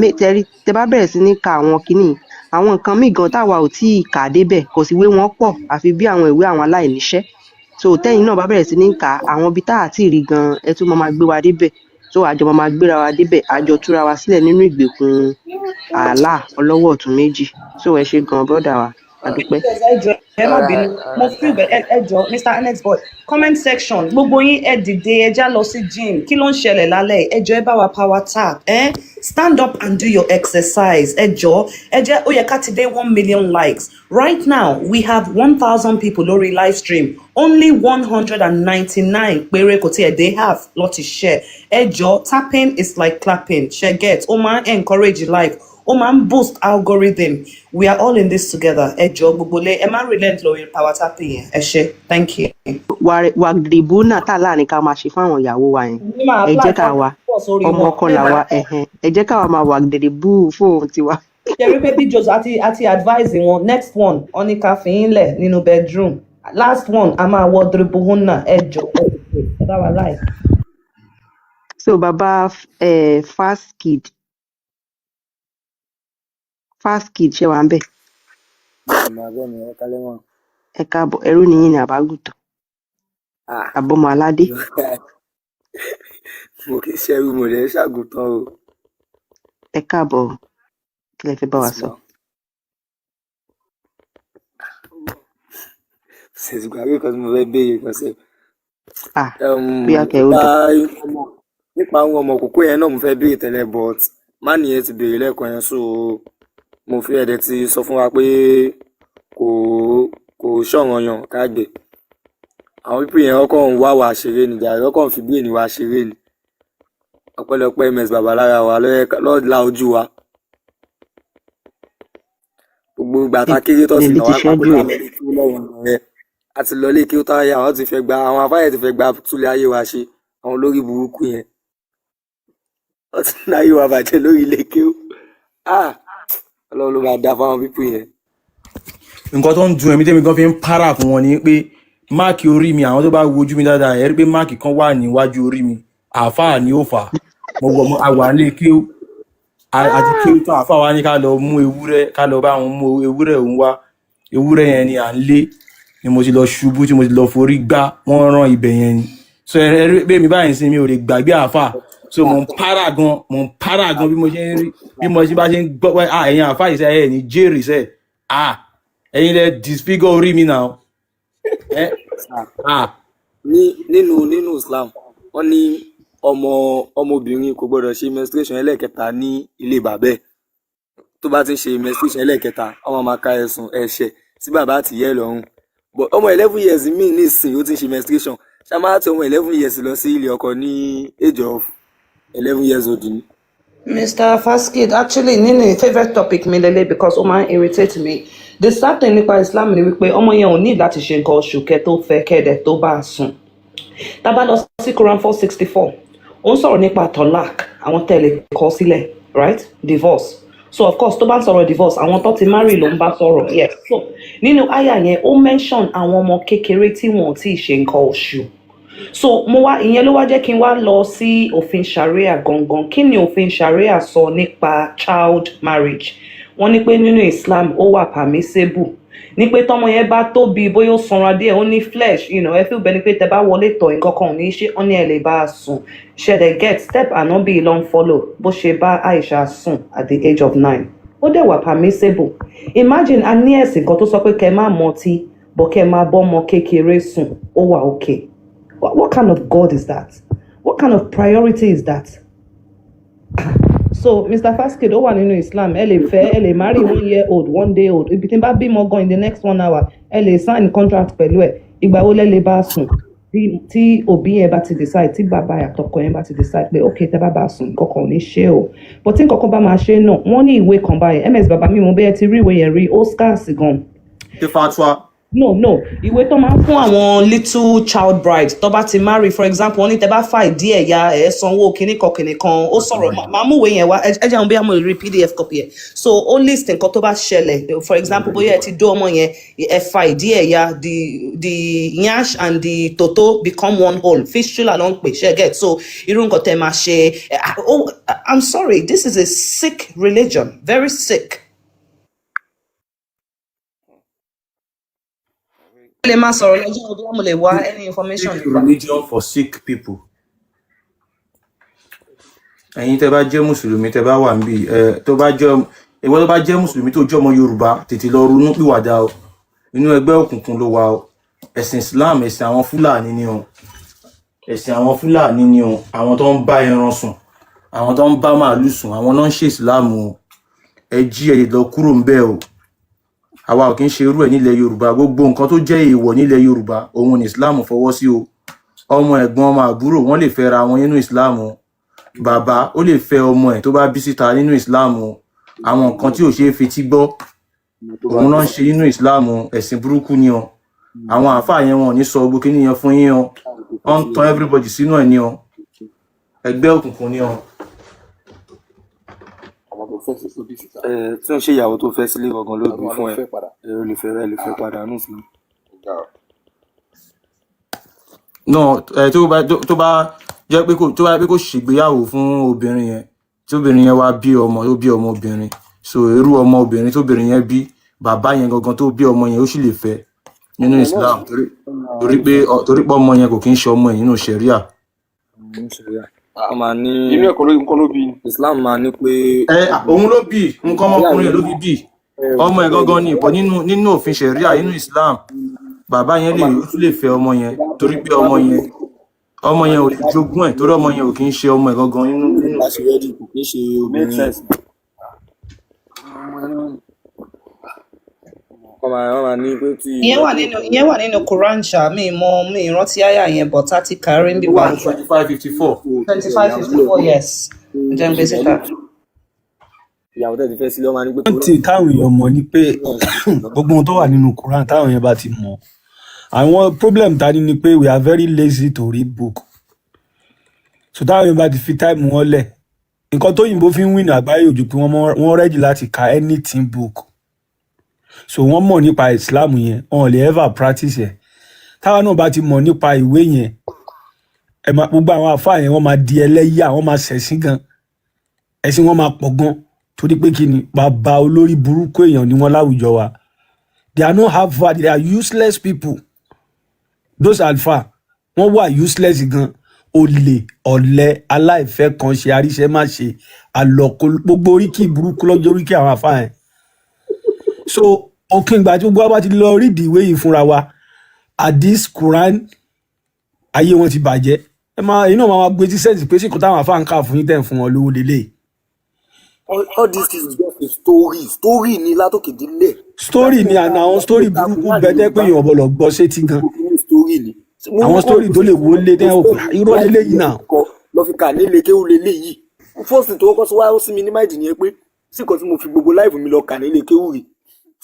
tẹ bá bẹ̀rẹ̀ sí ní ka àwọn kinní, àwọn nǹkan míì gan táwa ò tí ì kà débẹ̀, kò sí ìwé wọn pọ̀ àfi bí àwọn ìwé àwọn aláìníṣẹ́. So tẹ́yin náà bá bẹ̀rẹ̀ sí ní ka àwọn ibi tá à tí ì rí gan, ẹ tún máa gbé wa débẹ̀. So àjọ máa gbéra wa débẹ̀, àjọ túra wa sílẹ̀ nínú ìgbèkùn Allah ọlọ́wọ́ ọ̀tún méjì. So ẹ ṣe gan, brother wa, a dúpẹ́. Ẹ jọ̀ọ́, ẹ má bínú, Alright, mo alright, feel bẹ́ẹ̀. Ẹ jọ̀ọ́, Mr Annex Boy, comment section, gbogbo yín ẹ dìde, ẹ já lọ sí gym. Kí ló ń ṣẹlẹ̀ lálẹ́? Ẹ jọ̀ọ́, ẹ bá wa power tap, ẹ stand up and do your exercise. Ẹ jọ̀ọ́, ẹ jẹ́ ó yẹ ká ti dé 1 million likes right now. We have 1,000 people lórí live stream, only 199 péré, kò tiẹ̀ dé half lọ ti share. Ẹ jọ̀ọ́, tapping is like clapping, ṣe get? Ó máa ń encourage life, ó máa ń boost algorithm. We are all in this together. Ẹ jọ̀ọ́, gbogbo lé, ẹ má relent lórí power tapping yẹn. Ẹ ṣé, thank you. Wàdìbò náà tà láàrin ká máa ṣe fáwọn ìyàwó wa yẹn. Ní máa Ẹ apply jẹ́ ká wa pọ̀ sórí ọmọ wọn. ọkọ làwa, ẹ̀hẹ̀n, ẹ jẹ́ káwa máa wàdìbò fóun tiwa. Ṣe rí pé Big Joes àti advise wọn. Next one, wọn ní ká fi yín lẹ̀ nínú bedroom. Last one, a máa wọ dribbuhunna. Ẹ jọ̀ọ́, ẹ ẹ bá wa láì. So bàbá Fast Kid, Fast Kid, ṣe wà ń bẹ̀? Ọmọ abẹ́ mi, ẹ kálẹ́ mọ́. Ẹ káàbọ̀. Ẹrú nìyí ní àbágùtàn Ah, àbọ̀mọ aládé? Mo kì í ṣẹ́rú, mo lè ṣàgùntàn o. Ẹ káàbọ̀, kí lẹ fẹ́ bá wa Yes, sọ? ma. Ṣèṣì gbàgbé kan tí mo fẹ́ béèrè kan sí. Ah, bóyá kẹ ó Nípa dùn. nípa àwọn ọmọ kókó yẹn náà mo fẹ́ béèrè tẹ́lẹ̀, but má nìyẹn ti béèrè lẹ́ẹ̀kan yẹn, so mo fi ẹ̀dẹ̀ ti sọ fún wa pé kò ṣọ̀ranyàn ká gbé. Àwọn pípì yẹn wọ́n kàn ń wá wa ṣeré ni jàre, wọ́n kàn ń fi bí ènìyàn wa ṣeré ni. Ọpẹ́lọpẹ́ MS Babalára wa ló la ojú wa. Gbogbo ìgbà tá a kéré tó ti Bèbí nà ti wá pákó ṣẹ́jú tá ẹ̀. a lọ sí lọ́wọ́ yẹn. Àti lọlé kí ó táyà, àwọn ti fẹ́ gba àwọn afáyẹ ti fẹ́ gba túlẹ̀ ayé wa ṣe. Àwọn olórí burúkú yẹn, wọ́n ti ń ayé wa bàjẹ́ lórí ilé kí ó. Ah, Ọlọ́run ló máa dá fáwọn people yẹn. Nǹkan tó ń dùn ẹ̀mí tẹ́mi gan fi ń para fún wọn ni pé mark orí mi, àwọn tó bá wojú mi dáadáa, ẹ rí pé mark kan wà níwájú orí mi, àáfàá ni ó fà á. Mo wọ mo àwà nílé kí ó àti kí ó tán, àáfàá wa ní ká lọ mú ewúrẹ́, ká lọ bá wọn mú ewúrẹ́ òun wá. Ewúrẹ́ yẹn ni à ń lé ni mo ti lọ ṣubú, tí mo ti lọ forí gbá, wọ́n rán ibẹ̀ yẹn ni. So ẹ rí pé mi báyìí sin, mi ò lè gbàgbé àáfàá. So mo ń para gan, mo ń para gan. Bí mo ṣe ń rí, bí mo ṣe bá ṣe ń gbọ́ pé, ah, ẹ̀yin àáfàá yìí sẹ́, ẹ̀ ní jèrè sẹ́, ah, ẹ̀yin lẹ disfigure orí mi náà ẹ, ah. Ní nínú Islam, wọ́n ní ọmọ ọmọbìnrin kò gbọ́dọ̀ ṣe menstruation ẹlẹ́ẹ̀kẹta ní ilé bàbá ẹ̀. Tó bá ti ń ṣe menstruation ẹlẹ́ẹ̀kẹta, ọmọ máa ka ẹ̀sùn ẹ̀ṣẹ̀ sí bàbá àti ìyá ẹ̀ lọ́rùn. But ọmọ 11 years míì nísìnyí, ó ti ń ṣe menstruation. Ṣá máa ti ọmọ 11 years lọ sí ilé ọkọ ní age of 11 years old ni? Mr. Faskid, actually, nínú favourite topic mi lélẹ̀ because ó máa ń irritate me. The sad thing nípa Islam ni wípé ọmọ yẹn ò ní láti ṣe nǹkan oṣù kẹ́ tó fẹ́ kẹ́dẹ̀ tó bá a sùn. Tá bá lọ sí Quran 464, ó ń sọ̀rọ̀ nípa talaq, àwọn tẹ̀lé kọ sílẹ̀, right? Divorce. So of course, tó bá ń sọ̀rọ̀ divorce, àwọn tó ti marry ló ń bá sọ̀rọ̀. Yes. So nínú àyà yẹn, ó mention àwọn ọmọ kékeré tí wọn ò tí ì ṣe nǹkan oṣù. So mo wá, ìyẹn ló wá jẹ́ kí n wá lọ sí òfin Sharia gangan. Kí ni òfin Sharia sọ nípa child marriage? Wọ́n ní pé nínú Islam, ó wà permissible, ní pé tọmọ yẹn bá tóbi, bóyá ó sanra díẹ̀, ó ní flesh, ẹ feel bẹ́ẹ̀ ni pé tẹ bá wọlé tọ̀, nǹkan kan ò ní ṣe, wọ́n ní ẹ lè bá a sùn. Ṣẹlẹ̀ get step ànábì ló ń follow bó ṣe bá Aisha sùn at the age of 9, ó dẹ̀ wà permissible. Imagine, a ní ẹ̀sìn kan tó sọ pé kẹ́ má mọtí bọ́, kẹ́ máa bọ́ ọmọ kékeré sùn, ó wà okay. What kind of God is that? What kind of priority is that? So Mr. Faskid, ó wà nínú Islam, ẹ lè fẹ́, ẹ lè marry 1 year old, 1 day old. Ibi tí n bá bímọ gan in the next one hour, ẹ lè sign contract pẹ̀lú ẹ̀. Ìgbà wo lẹ lè bá a sùn? Tí òbí yẹn bá ti decide, tí bàbá àtọkọ yẹn bá ti decide pé ok, tẹ bá bá a sùn, nǹkan kan ò ní ṣe o. But tí nǹkan kan bá máa ṣe náà, wọ́n ní ìwé kan báyìí. Ms bàbá mi, mo bẹ́ẹ̀ ti rí ìwé yẹn rí, ó scarce gan. Ṣé fatwa? No, ìwé tó máa ń fún àwọn little child bride tó bá ti marry. For example, wọ́n ní tẹ́ bá fà ìdí ẹ̀ ya, ẹ̀ sanwó kinní kan kinní kan. Ó sọ̀rọ̀, máa mú ìwé yẹn wá. Ẹ jẹun bí mo lè rí PDF copy ẹ̀. So ó list nǹkan tó bá ṣẹlẹ̀. For example, bóyá ẹ ti dó ọmọ yẹn, ẹ fà ìdí ẹ̀ ya, the yansh and the toto become one whole. Fistula ló ń pè, ṣe get? So irú nǹkan tẹ́ máa ṣe. Oh, I'm sorry, this is a sick religion, very sick. Ẹ lè máa sọ̀rọ̀ lọ́jọ́ ọdún, mo lè wá any information Sick nípa. religion for sick people. Ẹ̀yin tẹ́ bá jẹ́ mùsùlùmí, tẹ́ bá wà níbí ẹ, tó bá jẹ́ ìwọ, tó bá jẹ́ mùsùlùmí tó jẹ́ ọmọ Yorùbá, tètè lọ ronú pìwàdà o. Inú ẹgbẹ́ òkùnkùn ló wà o. Ẹ̀sìn Islam, ẹ̀sìn àwọn Fúlàní ni o, ẹ̀sìn àwọn Fúlàní ni o. Àwọn tó ń bá ẹran sùn, àwọn tó ń bá màálù sùn, àwọn náà ń ṣe Islam o. Ẹ jí, ẹ lọ kúrò ń bẹ́ẹ̀ o. Àwa ò kí ń ṣe irú ẹ̀ nílẹ̀ Yorùbá. Gbogbo nǹkan tó jẹ́ èèwọ̀ nílẹ̀ Yorùbá, òun ní Islam fọwọ́ sí o. Ọmọ ẹ̀gbọ́n, ọmọ àbúrò, wọ́n lè fẹ́ra wọn nínú Islam o. Bàbá ó lè fẹ́ ọmọ ẹ̀ tó bá bí síta nínú Islam o. Àwọn nǹkan tí ò ṣeé fetí gbọ́, òun náà ń ṣe nínú Islam o. Ẹ̀sìn burúkú ni o. Àwọn àáfàá yẹn, wọn ò ní sọ gbogbo kíní yẹn fún yín o. Wọ́n ń tan everybody sínú ẹ̀ ní o. Ẹgbẹ́ òkùnkùn ni o. Ẹ tí ń ṣe ìyàwó tó fẹ́ sílé gangan ló bí fún ẹ, ẹ ò lè fẹ́, ẹ lè fẹ́ padà nù sí. No, ẹ tó bá jẹ́ pé kò, tó bá jẹ́ pé kò ṣègbéyàwó fún obìnrin yẹn, tí obìnrin yẹn wá bí ọmọ, tó bí ọmọ obìnrin, so irú ọmọ obìnrin tóbìnrin yẹn bí, bàbá yẹn gangan tó bí ọmọ yẹn, ó sì lè fẹ́ nínú Islam, torí pé ọmọ yẹn kò kí ń ṣe ọmọ ẹ̀ nínú Sharia. Wọ́n máa ní Inú ẹ̀kọ́ ló nǹkan ló bí. Islam máa ní pé Ẹ òun ló bí nǹkan ọmọkùnrin ẹ̀ ló fi bí ọmọ ẹ̀ gangan ni ìpọ nínú òfin Sharia nínú Islam, bàbá yẹn lè, ó tún lè fẹ́ ọmọ yẹn, torí pé ọmọ yẹn ò lè jogún ẹ̀, torí ọmọ yẹn ò kí ń ṣe ọmọ ẹ̀ gangan nínú bá ṣe ready, kò kí ń ṣe Make obìnrin yẹn. sense. Wọ́n máa ní pé tí Ìyẹn wà nínú Quran ṣá, mi mọ, mi rántí àyà yẹn, but a ti kàrí ń bí Ó wà ní báyìí. 2554. 2554, yes. Ǹjẹ́ ń gbé síta. Ìyàwó tẹ̀ ti fẹ́ sílé, wọ́n máa ní pé One thing táwọn èèyàn mọ̀ ni pé gbogbo ohun tó wà nínú Quran, táwọn èèyàn bá ti mọ̀, Àwọn problem ta ni ni pé we are very lazy to read book. So táwọn yóò bá ti fi time wọn lẹ̀, nǹkan tó yìnbó fi ń win àgbáyé ojú pé wọ́n ready láti ka anything book. So wọ́n mọ̀ nípa Islam yẹn, wọn ò lè ever practice ẹ̀. Táwa náà bá ti mọ̀ nípa ìwé yẹn, ẹ máa gbogbo àwọn àfáà yẹn, wọ́n máa di ẹlẹ́yà, wọ́n máa ṣẹ̀sín gan, ẹ̀sìn wọn máa pọ̀ gan, torí pé kí ni, bàbá olórí burúkú èèyàn ni wọ́n láwùjọ wa. They are not alfa, they are useless people. Those alfa, wọ́n wà useless gan, olè, ọ̀lẹ, aláìfẹ́ kan ṣe, àríṣẹ́ má ṣe, àlọ́kọ, gbogbo oríkì burúkú lọ́jọ́ oríkì àwọn àfáà yẹn. So òkè ìgbà tí gbogbo wa bá ti lọ rídìí ìwé yìí fúnra wa, hadith, Quran, ayé wọn ti bàjẹ́. Ẹ máa inú àwọn máa gbé tí sense pé síkò táwọn àfáà ń kà fún yín, tẹ̀ ń fún wọn lówó lélẹ̀. All this is just a story, story ni látòkè délẹ̀. Story ni àná, àwọn story burúkú bẹ́tẹ́ pé èèyàn ọ̀bọ̀lọ̀ gbọ́ sétí gan. Gbogbo story ni. Àwọn story tó lè wọlé tẹ́ ò irọ́ lélẹ̀ yìí náà. Lọ fi kà nílé kéwú lélẹ̀ yìí. First thing tó kọ́kọ́ sọ wá sí mi ní mind nìyẹn pé sí nǹkan tí mo fi gbogbo life mi lọ kà nílé kéwú rè,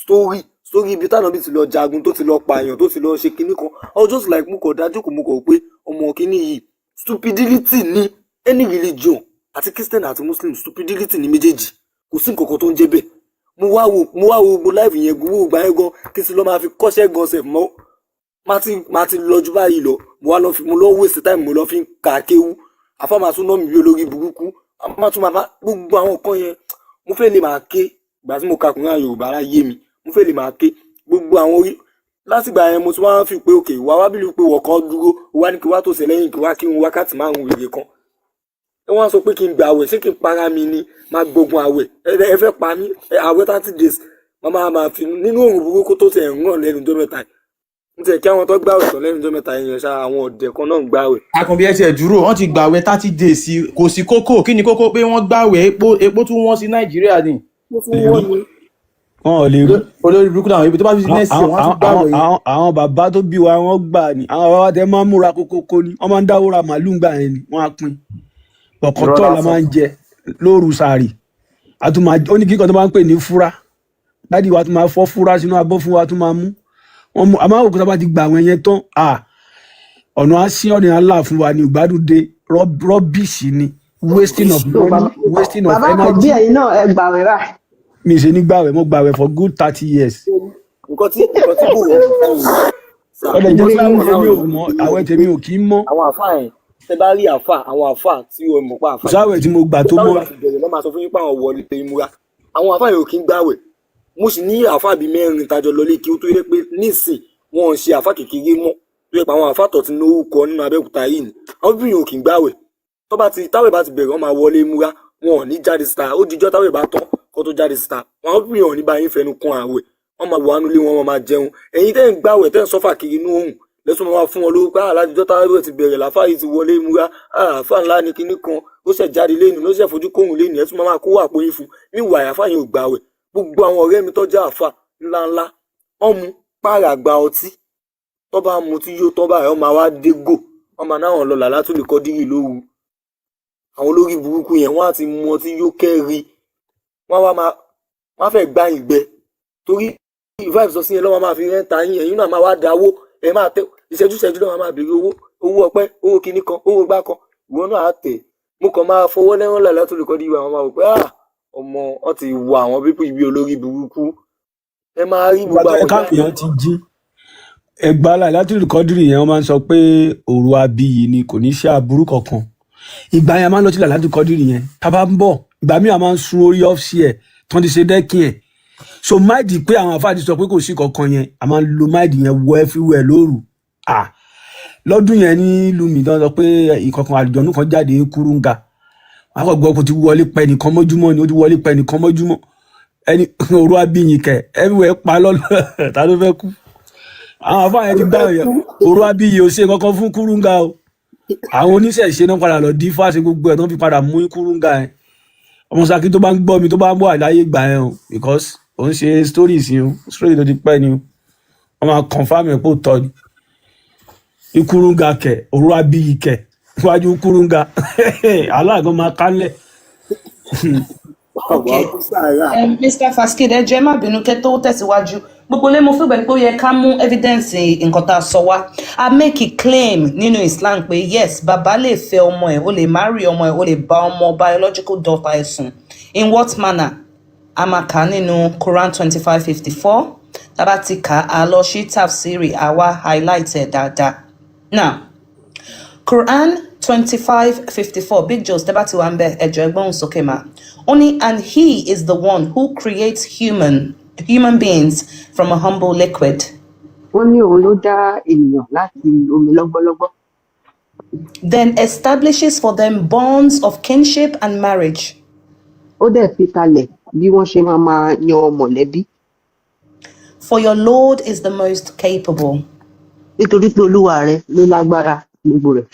story, story ibi táwọn bí ti lọ jagun, tó ti lọ pààyàn, tó ti lọ ṣe kinní kan. I was just like, mo kàn dájú kò, mo kàn pé ọmọ kinní yìí, stupidity ni. Any religion, àti Christian àti Muslim, stupidity ni méjèèjì. Kò sí nǹkan kan tó ń jẹ́ bẹ́ẹ̀. Mo wá wo gbogbo life yẹn, gbogbo ìgbà yẹn gan, kí n sì lọ máa fi kọ́ṣẹ́ gan sef mọ́, má ti lọ ju báyìí lọ. Mo wá lọ fi, mo lọ waste time, mo lọ fi ń ka kéwú. Àfa máa tún ná mi bí olórí burúkú, a máa tún máa bá gbogbo àwọn nǹkan yẹn. Mo fẹ́ lè máa ké ìgbà tí mo ka Kùránì Yorùbá láyé mi, mo fẹ́ lè máa ké gbogbo àwọn orí. Látìgbà yẹn, mo tún wá ń fi pé òkè wá wá bílù pé wọ̀ kan dúró wá ní kí wá tó sẹ̀ lẹ́yìn, kí wá kí n wákàtí 5 wèrè kan. Ẹ wọ́n á sọ pé kí n gbà àwẹ̀, ṣé kí n para mi ni? Máa gbógun àwẹ̀, ẹ fẹ́ pa mí. Àwẹ̀ 30 days, máa máa fi nínú òrùn burúkú tó ti ẹ̀ ń ràn lẹ́nu ọjọ́ mẹ́ta yìí. N tiẹ̀ kí àwọn tó gbàwẹ̀ tán lẹ́nu ọjọ́ mẹ́ta yẹn ṣá, àwọn ọ̀dẹ̀ kan náà ń gbàwẹ̀. Àkànbí, ẹ tiẹ̀ dúró, wọ́n ti gbàwẹ̀ 30 days, kò sí kókó. Kí ni kókó pé wọ́n gbàwẹ̀? Epo tún wọ́n sí Nàìjíríà ni. Ó tún wọ́n ni. Wọn ò lè rí. Olórí burúkú làwọn ibi tó bá fi next year, wọ́n á tún gbàwẹ̀ yẹn. Àwọn bàbá tó bí wa, wọ́n gbà ní. Àwọn bàbá tẹ máa ń múra kókókó ni wọ́n máa ń dáwó ra màálù gbà yẹn ni wọ́n á pín Irọ́ bọ̀kọ̀tọ̀ la lásán. máa ń jẹ lóru sàárì. Àtúmọ̀ ó ní kíkọ́ tó máa ń pè ní fúrá. Daddy wa tún máa fọ́ fúrá sínú abọ́ fún wa, tún máa mú wọ́n mú. Àmọ́ òkúta bá ti gbà àwọn yẹn tán, à ọ̀nà á sí, ọ̀nà àlà fún wa ní ìgbádùn dé. Rubbish ni, wasting of So money, bàbá wasting of bàbá Àkànbí, energy. ẹ̀yin náà ẹ gbàwẹ̀ báyìí? Mi ṣe ní gbàwẹ̀, mo gbàwẹ̀ for good 30 years. Nǹkan tí kò wọ́n fún un sà. Ó lè jẹ́ Gbé pé yín àwẹ̀ tèmi ò mọ́, àwẹ̀ tèmi ò kì í mọ́. Àwọn àfáà yẹn, tẹ bá rí àfáà, àwọn àfáà tí o mọ̀ pa Kò àfáà sáwẹ̀ tí mo gbà tó táwọn mọ́. bá ti bẹ̀rẹ̀ lọ́ máa sọ fún yín pé àwọn wọlé ìmúra. Àwọn àfáà yẹn ò kí ń gbàwẹ̀. Mo sì ní àfáà bíi mẹ́rin tajọ lọlé kí ó tó yẹ pé nísìn wọn ò ṣe àfáà kékeré mọ́, tó yẹ pé àwọn àfáà tó ti lórúkọ nínú Abẹ́òkúta yìí ni. Àwọn obìnrin ò kí ń gbàwẹ̀. Tó bá ti táwẹ̀ bá ti bẹ̀rẹ̀, wọ́n máa wọlé múra, wọn ò ní jáde síta. Ó dijọ́ táwẹ̀ bá tán kó tó jáde síta. Àwọn obìnrin ò ní bá yín fẹnu kún àwẹ̀. Wọ́n máa wà nílé wọn, wọ́n máa jẹun. Ẹ̀yin tẹ́ ń gbàwẹ̀, tẹ́ ń sọ́fà kiri inú òrùn lẹ́sùn, máa fún wọn lórúkọ alájọjọ́ táwẹ̀ ti bẹ̀rẹ̀ làfáà yìí ti wọlé múra, àfáà ńlá ni kinní kan, ó ṣẹ̀ jáde lẹ́nu, ló ṣẹ̀ fojú kóhùn lẹ́nu, ẹ̀ tún máa kó àpò yín fún níwà. Àfáà yẹn ò gbàwẹ̀. Gbogbo àwọn ọ̀rẹ́ mi tọ́jú àfáà ńláńlá, wọ́n mu pààrà gba ọtí. Tó bá mu tí yóò tọ́ báyìí, wọ́n máa wá dégò, wọ́n máa náwọn lọ làlátò lè kọ́ dírì lóru. Àwọn olórí burúkú yẹn, wọ́n á ti mu ọtí yó kẹ́rì, wọ́n wá máa wọ́n á fẹ́ gbá ìgbẹ́ torí vibe sọ sí yẹn lọ́wọ́, máa fi rẹ́ńtà yín. Ẹ̀yin náà máa wá dáwó, ẹ máa tẹ ìṣẹ́jú ìṣẹ́jú lọ́wọ́, máa béèrè owó, owó ọpẹ́, owó kinní kan, owó gbá kan. Ìwọ náà á tẹ̀. Mo kàn máa fọwọ́ lẹ́rán làlátò lè kọ́ dírì. Àwọn máa wò pé, ah, ọmọ wọn ti wọ àwọn pípọ̀ ibi olórí burúkú. Ẹ máa rí Ìgbà gbogbo tó yẹ àwọn káwọn èèyàn ti jí ẹgbàá láti kọ́dírì yẹn, wọ́n máa ń sọ pé òru abiyì ni, kò ní ṣe aburú kankan. Ìgbà yẹn a máa ń lọ sí láti kọ́dírì yẹn. Tá a bá ń bọ̀, ìgbà míì a máa ń sun orí ọ́fíìsì ẹ̀ tí wọ́n ti ṣe dẹ́kìn ẹ̀. So mind pé àwọn àfáà ti sọ pé kò sí kankan yẹn, a máa ń lo mind yẹn wọ everywhere lóru. Ah, lọ́dún yẹn nílùú mi tán sọ pé ìkankan àlùjọ̀nù kan jáde kúrúǹga, wọn kò gbọ́ kó ti wọlé pẹ́ nìkan mọ́júmọ́ ni, ó ti wọlé pẹ́ nìkan mọ́júmọ́ ẹni òru abiyìn kẹ everywhere pa lọ́nà. Ta ló fẹ́ kú? Àwọn àfáà yẹn ti gbá yẹn. Òru abiyìn ò ṣe kankan fún kúrúǹga o. Àwọn oníṣẹ̀ṣe náà padà lọ dífá ṣe gbogbo ẹ̀ tó fi padà mú kúrúǹga yẹn. Ọmọ Ṣakí tó bá ń gbọ́ mi, tó bá ń bọ̀ àláyé gbà yẹn o, because ò ń ṣe stories yẹn o, story tó ti pẹ́ ni o. Wọ́n máa confirm ẹ̀ pé ó tọ́ ni. Ìkúrúǹga kẹ̀, òru abiyì kẹ̀, iwájú kúrúǹga aláàgọ́ máa kálẹ̀. Ok. Àwọn kú sàárà. Mr. Faskid, ẹ jọ̀ọ́, ẹ má bínú kẹ́ tó tẹ̀síwájú. Gbogbo lé mo feel bẹ́ẹ̀ ni pé ó yẹ ká mú evidence nǹkan tá a sọ wá. A make a claim nínú Islam pé yes, bàbá lè fẹ́ ọmọ ẹ̀, ó lè marry ọmọ ẹ̀, ó lè bá ọmọ biological daughter ẹ̀ sùn. In what manner? A máa kà á nínú Quran 25:54. Tá bá ti kà á, a lọ sí tafsiri, àwa highlight ẹ̀ dáadáa. Now, Quran 25:54. Big Joe, step back to Ambe, Ejo Egbon Sokema. Only, and he is the one who creates human beings from a humble liquid. Wọ́n ní òun ló dá ènìyàn láti omi lọ́gbọ́lọ́gbọ́. Then establishes for them bonds of kinship and marriage. Ó dẹ̀ fi kalẹ̀ bí wọ́n ṣe máa máa yan mọ̀lẹ́bí. For your Lord is the most capable. Nítorí pé olúwa rẹ ló lágbára gbogbo rẹ̀.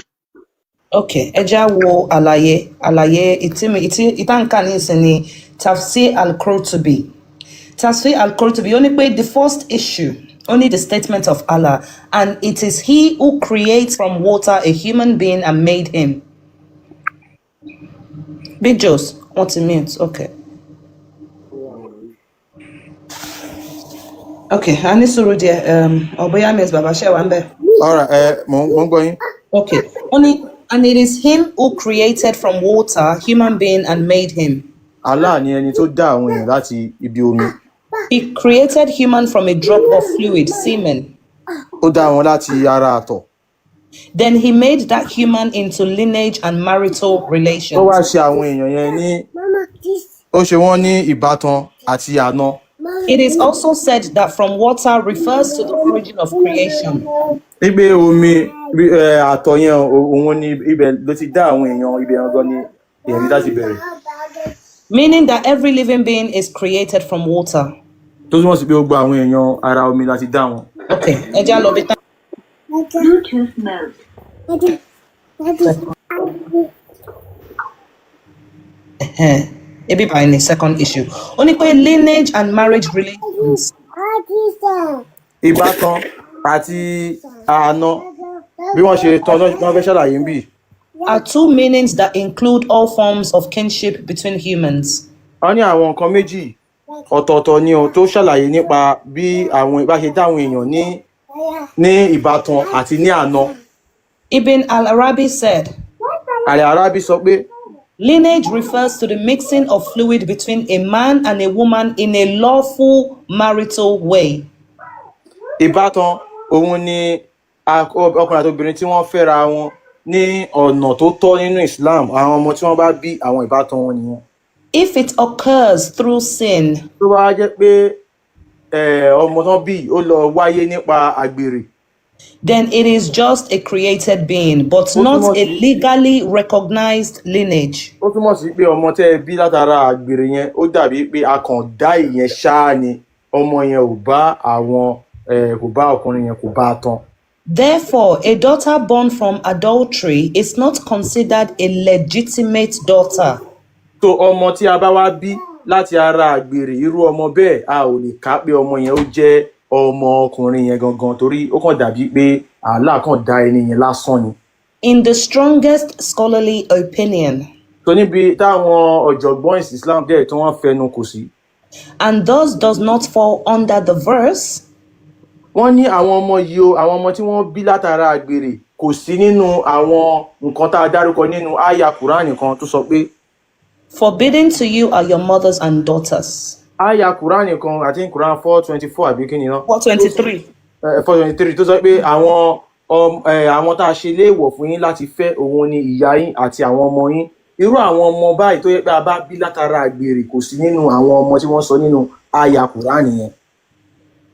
Okay, ẹ já wo àlàyé ìtìmí ìtì ìtànkà ní ìsìn ní Tafsir al-Qurtubi. Tafsir al-Qurtubi ó ní pé the first issue, only the statement of Allah, and it is he who creates from water a human being and made him. Big Joes, want to mute? Okay. Okay, a ní sùúrù díẹ̀, ọ̀bọ̀yá miss bàbá ṣẹ̀ wá ń bẹ̀. Alright, ẹ mò ń gbọ́ yín. Okay, only, and it is him who created from water human being and made him. Allah ni ẹni tó dá àwọn èèyàn láti ibi omi. He created human from a drop of fluid, semen. Ó dá wọn láti ara àtọ̀. Then he made that human into lineage and marital Ó wá relations. ṣe àwọn èèyàn yẹn ní ó ṣe wọ́n ní ìbátan àti àna. It is also said that from water refers to the origin of creation. Wípé omi àtọ̀ yẹn òun ni ibẹ̀ ló ti dá àwọn èèyàn, ibẹ̀ gangan ni èèyàn dídá ti bẹ̀rẹ̀. Meaning that every living being is created from water. Tó túmọ̀ sí pé gbogbo àwọn èèyàn ara omi la ti dá wọn. Okay, ẹ já lọ bí tá. Bluetooth mode. Ẹ̀hẹ́n. Ebi báyìí ni second issue. Ó ní pé lineage and marriage relations. Ìbátan àti àna bí wọ́n ṣe tán wọ́n fẹ́ ṣàlàyé ń bì. Are two meanings that include all forms of kinship between humans. Wọ́n ní àwọn nǹkan méjì ọ̀tọ̀ọ̀tọ̀ ni o tó ṣàlàyé nípa bí àwọn bá ṣe dá àwọn èèyàn ní ìbátan àti ní àna. Ibn al-Arabi said, Al-Arabi sọ pé lineage refers to the mixing of fluid between a man and a woman in a lawful marital way. Ìbátan òun ni ọkùnrin àti obìnrin tí wọ́n fẹ́ra wọn ní ọ̀nà tó tọ́ nínú Islam, àwọn ọmọ tí wọ́n bá bí, àwọn ìbátan wọn nìyẹn. If it occurs through sin, Tó bá jẹ́ pé ọmọ tán bí ó lọ wáyé nípa àgbèrè, then it is just a created being, but ó not túmọ̀ a sí legally recognized lineage. Ó túmọ̀ sí pé ọmọ tẹ́ ẹ bí látara àgbèrè yẹn, ó dàbí pé a kàn dá ìyẹn ṣáá ni, ọmọ yẹn ò bá àwọn kò bá ọkùnrin yẹn, kò bá a tán. Therefore, a daughter born from adultery is not considered a legitimate daughter. So ọmọ tí a bá wá bí láti ara àgbèrè, irú ọmọ bẹ́ẹ̀, a ò lè kà pé ọmọ yẹn ó jẹ́ ọmọ ọkùnrin yẹn gangan, torí ó kàn dàbí pé Allah kàn dá ẹni yẹn lásán ni. In the strongest scholarly opinion, Tó níbi táwọn ọ̀jọ̀gbọ́n ìsìn Islam dẹ̀ tí wọ́n fẹnu kò sí. and thus does not fall under the verse Wọ́n ní àwọn ọmọ yìí o, àwọn ọmọ tí wọ́n bí látara àgbèrè kò sí nínú àwọn nǹkan tá a dárúkọ nínú àyà Kùránì kan tó sọ pé forbidding to you are your mothers and daughters. Àyà Kùránì kan àti Quran 4:24 àbí kí ni náà? 4:23. 4:23, tó sọ pé àwọn àwọn tá a ṣe léèwọ̀ fún yín láti fẹ́ òun ni ìyá yín àti àwọn ọmọ yín. Irú àwọn ọmọ báyìí tó yẹ pé a bá bí látara àgbèrè kò sí nínú àwọn ọmọ tí wọ́n sọ nínú àyà Kùránì yẹn.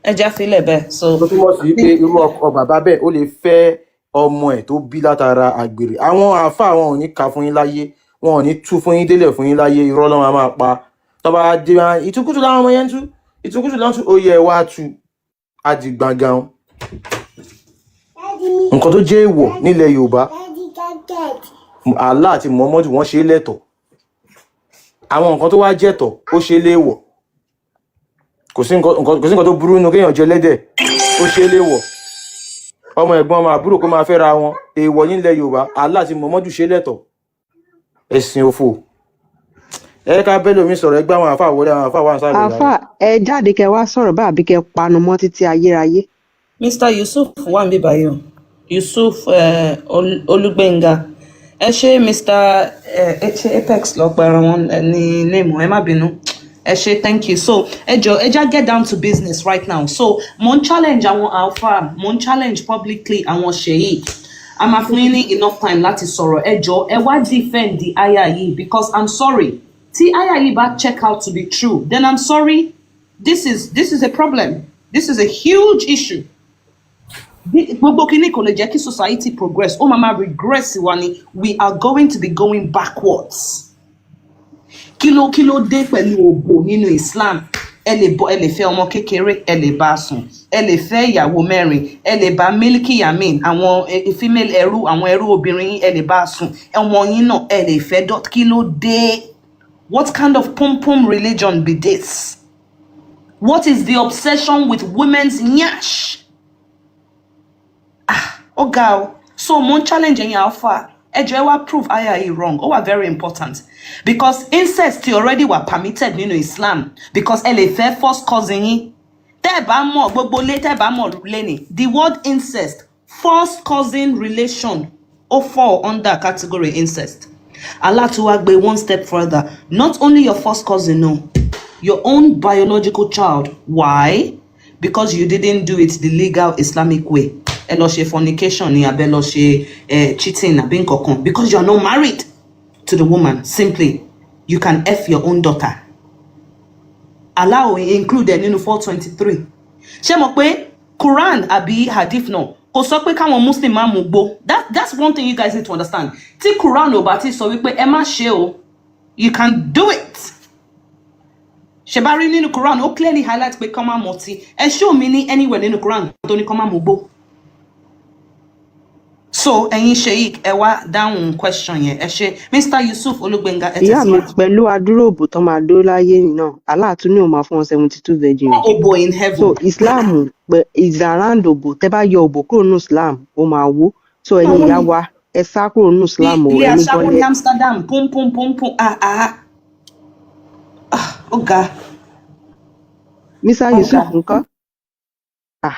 Ẹ já filẹ̀ bẹ́ẹ̀. So Tó túmọ̀ sí pé irú ọkọ bàbá bẹ́ẹ̀, ó lè fẹ́ ọmọ ẹ̀ tó bí látara àgbèrè. Àwọn àáfàá wọn ò ní kà fún yín láyé, wọn ò ní tú fún yín délẹ̀ fún yín láyé. Irọ́ ló máa máa pa tó bá dé wá, ìtukùtù làwọn ọmọ yẹn ń tú, ìtukùtù làwọn tú. Ó yẹ wá tú á di gbàngàn. Nǹkan tó jẹ́ èèwọ̀ nílẹ̀ Yorùbá, Allah àti Muhammadu wọ́n ṣe é lẹ́tọ̀ọ́. Àwọn nǹkan tó wá jẹ́tọ̀, ó ṣe é léèwọ̀. Kò sí nǹkan tó burú nínú kéèyàn jẹ lẹ́dẹ̀, ó ṣe é léèwọ̀. Ọmọ ẹ̀gbọ́n, ọmọ àbúrò kó máa fẹ́ra wọn, èèwọ̀ nílẹ̀ Yorùbá. Allah àti Muhammadu ṣe é lẹ́tọ̀ọ́. Ẹ̀sìn òfò. Ẹ ká bẹ́ẹ̀ lómi sọ̀rọ̀, ẹgbẹ́ àwọn àáfà wọlé, àwọn àáfà wà ń sáré Àáfà, jàre. ẹ jáde kẹ wá sọ̀rọ̀ bá, àbí kẹ panu mọ́ títí ayérayé. Mr Yusuf wà níbí báyìí o. Yusuf Olúgbénga, ẹ ṣe. Mr ẹ ṣe, Apex lọ pẹ̀rọ wọn ní name, ẹ má bínú, ẹ ṣe, thank you. So ẹ jọ, ẹ já get down to business right now. So mo ń challenge àwọn alfa, mo ń challenge publicly àwọn sheik. A máa fún yín ní enough time láti sọ̀rọ̀. Ẹ jọ, ẹ wá defend the aya yìí, because I'm sorry, tí aya yìí bá check out to be true, then I'm sorry, this is a problem. This is a huge issue. Gbogbo kínní kò lè jẹ́ kí society progress, ó máa máa regress wa ni. We are going to be going backwards. Kí ló dé pẹ̀lú òbò nínú Islam? Ẹ lè bọ, ẹ lè fẹ́ ọmọ kékeré, ẹ lè bá a sùn, ẹ lè fẹ́ ìyàwó mẹ́rin, ẹ lè bá milki yamin, àwọn female ẹrú, àwọn ẹrú obìnrin yín, ẹ lè bá a sùn, ọmọ yín náà ẹ lè fẹ́ dot. Kí ló dé? What kind of pum pum religion be this? What is the obsession with women's nyash? Ó ga o. So mo ń challenge ẹ̀yin alpha, ẹ jọ̀ọ́, ẹ wá prove aya yìí wrong. Ó wà very important because incest ti already wà permitted nínú Islam, because ẹ lè fẹ́ first cousin yín. Tẹ́ ẹ bá mọ̀, gbogbo lé, tẹ́ ẹ bá mọ̀ lẹ́nì, the word incest, first cousin relation, ó fall under category incest. Allah tún wá gbé one step further: not only your first cousin, no, your own biological child. Why? Because you didn't do it the legal Islamic way. Ẹ lọ ṣe fornication ní abẹ, lọ ṣe cheating àbí nǹkankan, because you are not married to the woman, simply you can f your own daughter. Allah ò include ẹ nínú 423. Ṣé mọ̀ pé Quran àbí hadith náà kò sọ pé káwọn Muslim máa mú gbó? That's one thing you guys need to understand. Tí Quran ò bá ti sọ wípé ẹ má ṣe o, you can do it. Ṣe bá rí nínú Quran, ó clearly highlight pé kọ́ máa mọtí. Ẹ show mi ní anywhere nínú Quran tó ní kọ́ máa mú gbó. So ẹ̀yin sheik, ẹ wá dáhùn question yẹn. Ẹ ṣe, Mr Yusuf Olúgbénga, ẹ Ìyá mi, tẹ̀síwájú. pẹ̀lú adúrò òbò tán máa dó láyé yìí náà, Allah tún ní òun máa fún wọn 72 virgin o. Òbò in So heaven. Islam is around òbò. Tẹ́ bá yọ òbò kúrò nínú Islam, ó máa wó. So ẹ̀yin ìyá wa, ẹ sá kúrò nínú Islam o. Ilé ẹ̀yin aṣáwó gan ní lẹ Amsterdam, pum pum pum pum, ah ah ah, ó ga. Mr Ó Yusuf ga. ńkọ́? Ah,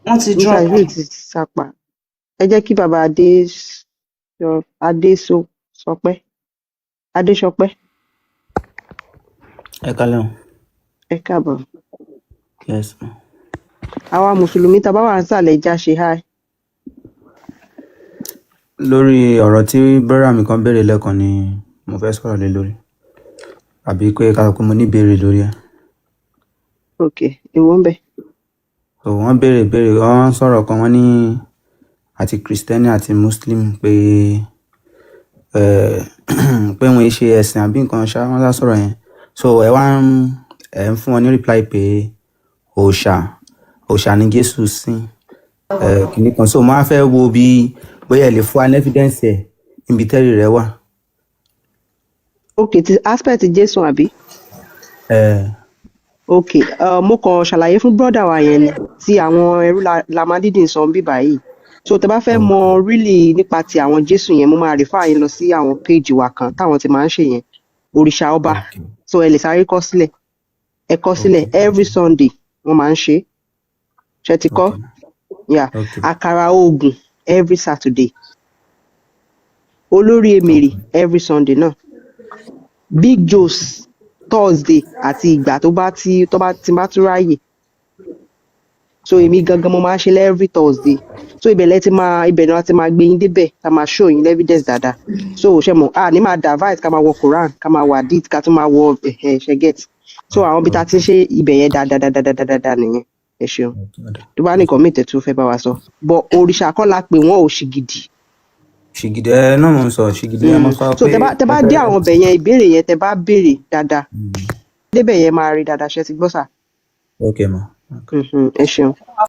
Wọ́n ti Mr drop. Yusuf ti sápà. Ẹ jẹ́ kí bàbá Adé Adé Sọpẹ́, Adéṣọpẹ́. Ẹ kálẹ́ o. Ẹ káàbọ̀. Yes. Àwa mùsùlùmí tá a bá wà nísàlẹ̀, ìjà ṣe háì. Lórí ọ̀rọ̀ tí brother mi kan béèrè lẹ́ẹ̀kan ni mo fẹ́ sọ̀rọ̀ lé lórí, àbí pé ká sọ pé mo ní ìbéèrè lórí ẹ̀. Ok, èwo ń bẹ? So wọ́n béèrè béèrè, wọ́n sọ̀rọ̀ kan, wọ́n ní àti Kristẹni àti Muslim pé wọ́n ṣe ẹ̀sìn àbí nǹkan ṣá, wọ́n sá sọ̀rọ̀ yẹn. So ẹ wá ń ẹ ń fún wọn ní reply pé òòṣà ni Jésù sìn kìíní kan. So mo á fẹ́ wo bí bóyá ẹ lè fún wa ní evidence ẹ̀ níbi tẹ́rì rẹ̀ wà. Ok, ti aspect Jésù àbí? Ẹ. Ok, mo kàn ṣàlàyé fún brother wa yẹn ni ti àwọn ẹrú la máa dídì sọ ń bí báyìí. So tẹ bá fẹ́ mọ really nípa ti àwọn Jésù yẹn, mo máa refer yín lọ sí àwọn page wa kan táwọn ti máa ń ṣe yẹn, Òrìṣà Ọba. So ẹ lè sáré kọ sílẹ̀, ẹ kọ sílẹ̀. Every Sunday wọ́n máa ń ṣe. Ṣe ti kọ́? Yeah. Okay. Àkàrà oògùn every Saturday, Olórí Èmèrè every Sunday náà, Big Joes Thursday, àti ìgbà tó bá tún ráyè. So èmi gangan mo máa ń ṣe every Thursday. So ibẹ̀ lẹ ti máa, ibẹ̀ náà ti máa gbé yín débẹ̀, ká máa show yín evidence dáadáa. So ṣe mọ̀, a ní máa divide, ká máa wọ Quran, ká máa wọ hadith, ká tún máa wọ ẹ̀hẹ̀, ṣe get? So àwọn ibi tá a ti ń ṣe ibẹ̀ yẹn dáadáa dáadáa dáadáa nìyẹn. Ẹ ṣeun. Tó bá ní nǹkan míì tẹ̀tún fẹ́ bá wa sọ bọ̀, òrìṣà kọ́ la pè wọ́n, ò ṣìgìdì. Ṣìgìdì ẹ náà mo ń sọ ṣìgìdì ẹ, mo sọ So pé tẹ bá mo dé fẹ́ àwọn ọbẹ̀ yẹn, ìbéèrè yẹn tẹ bá béèrè dáadáa débẹ̀ yẹn, máa rí dáadáa. Ṣe ti gbọ́ sà? Ok ma. Ẹ ṣeun.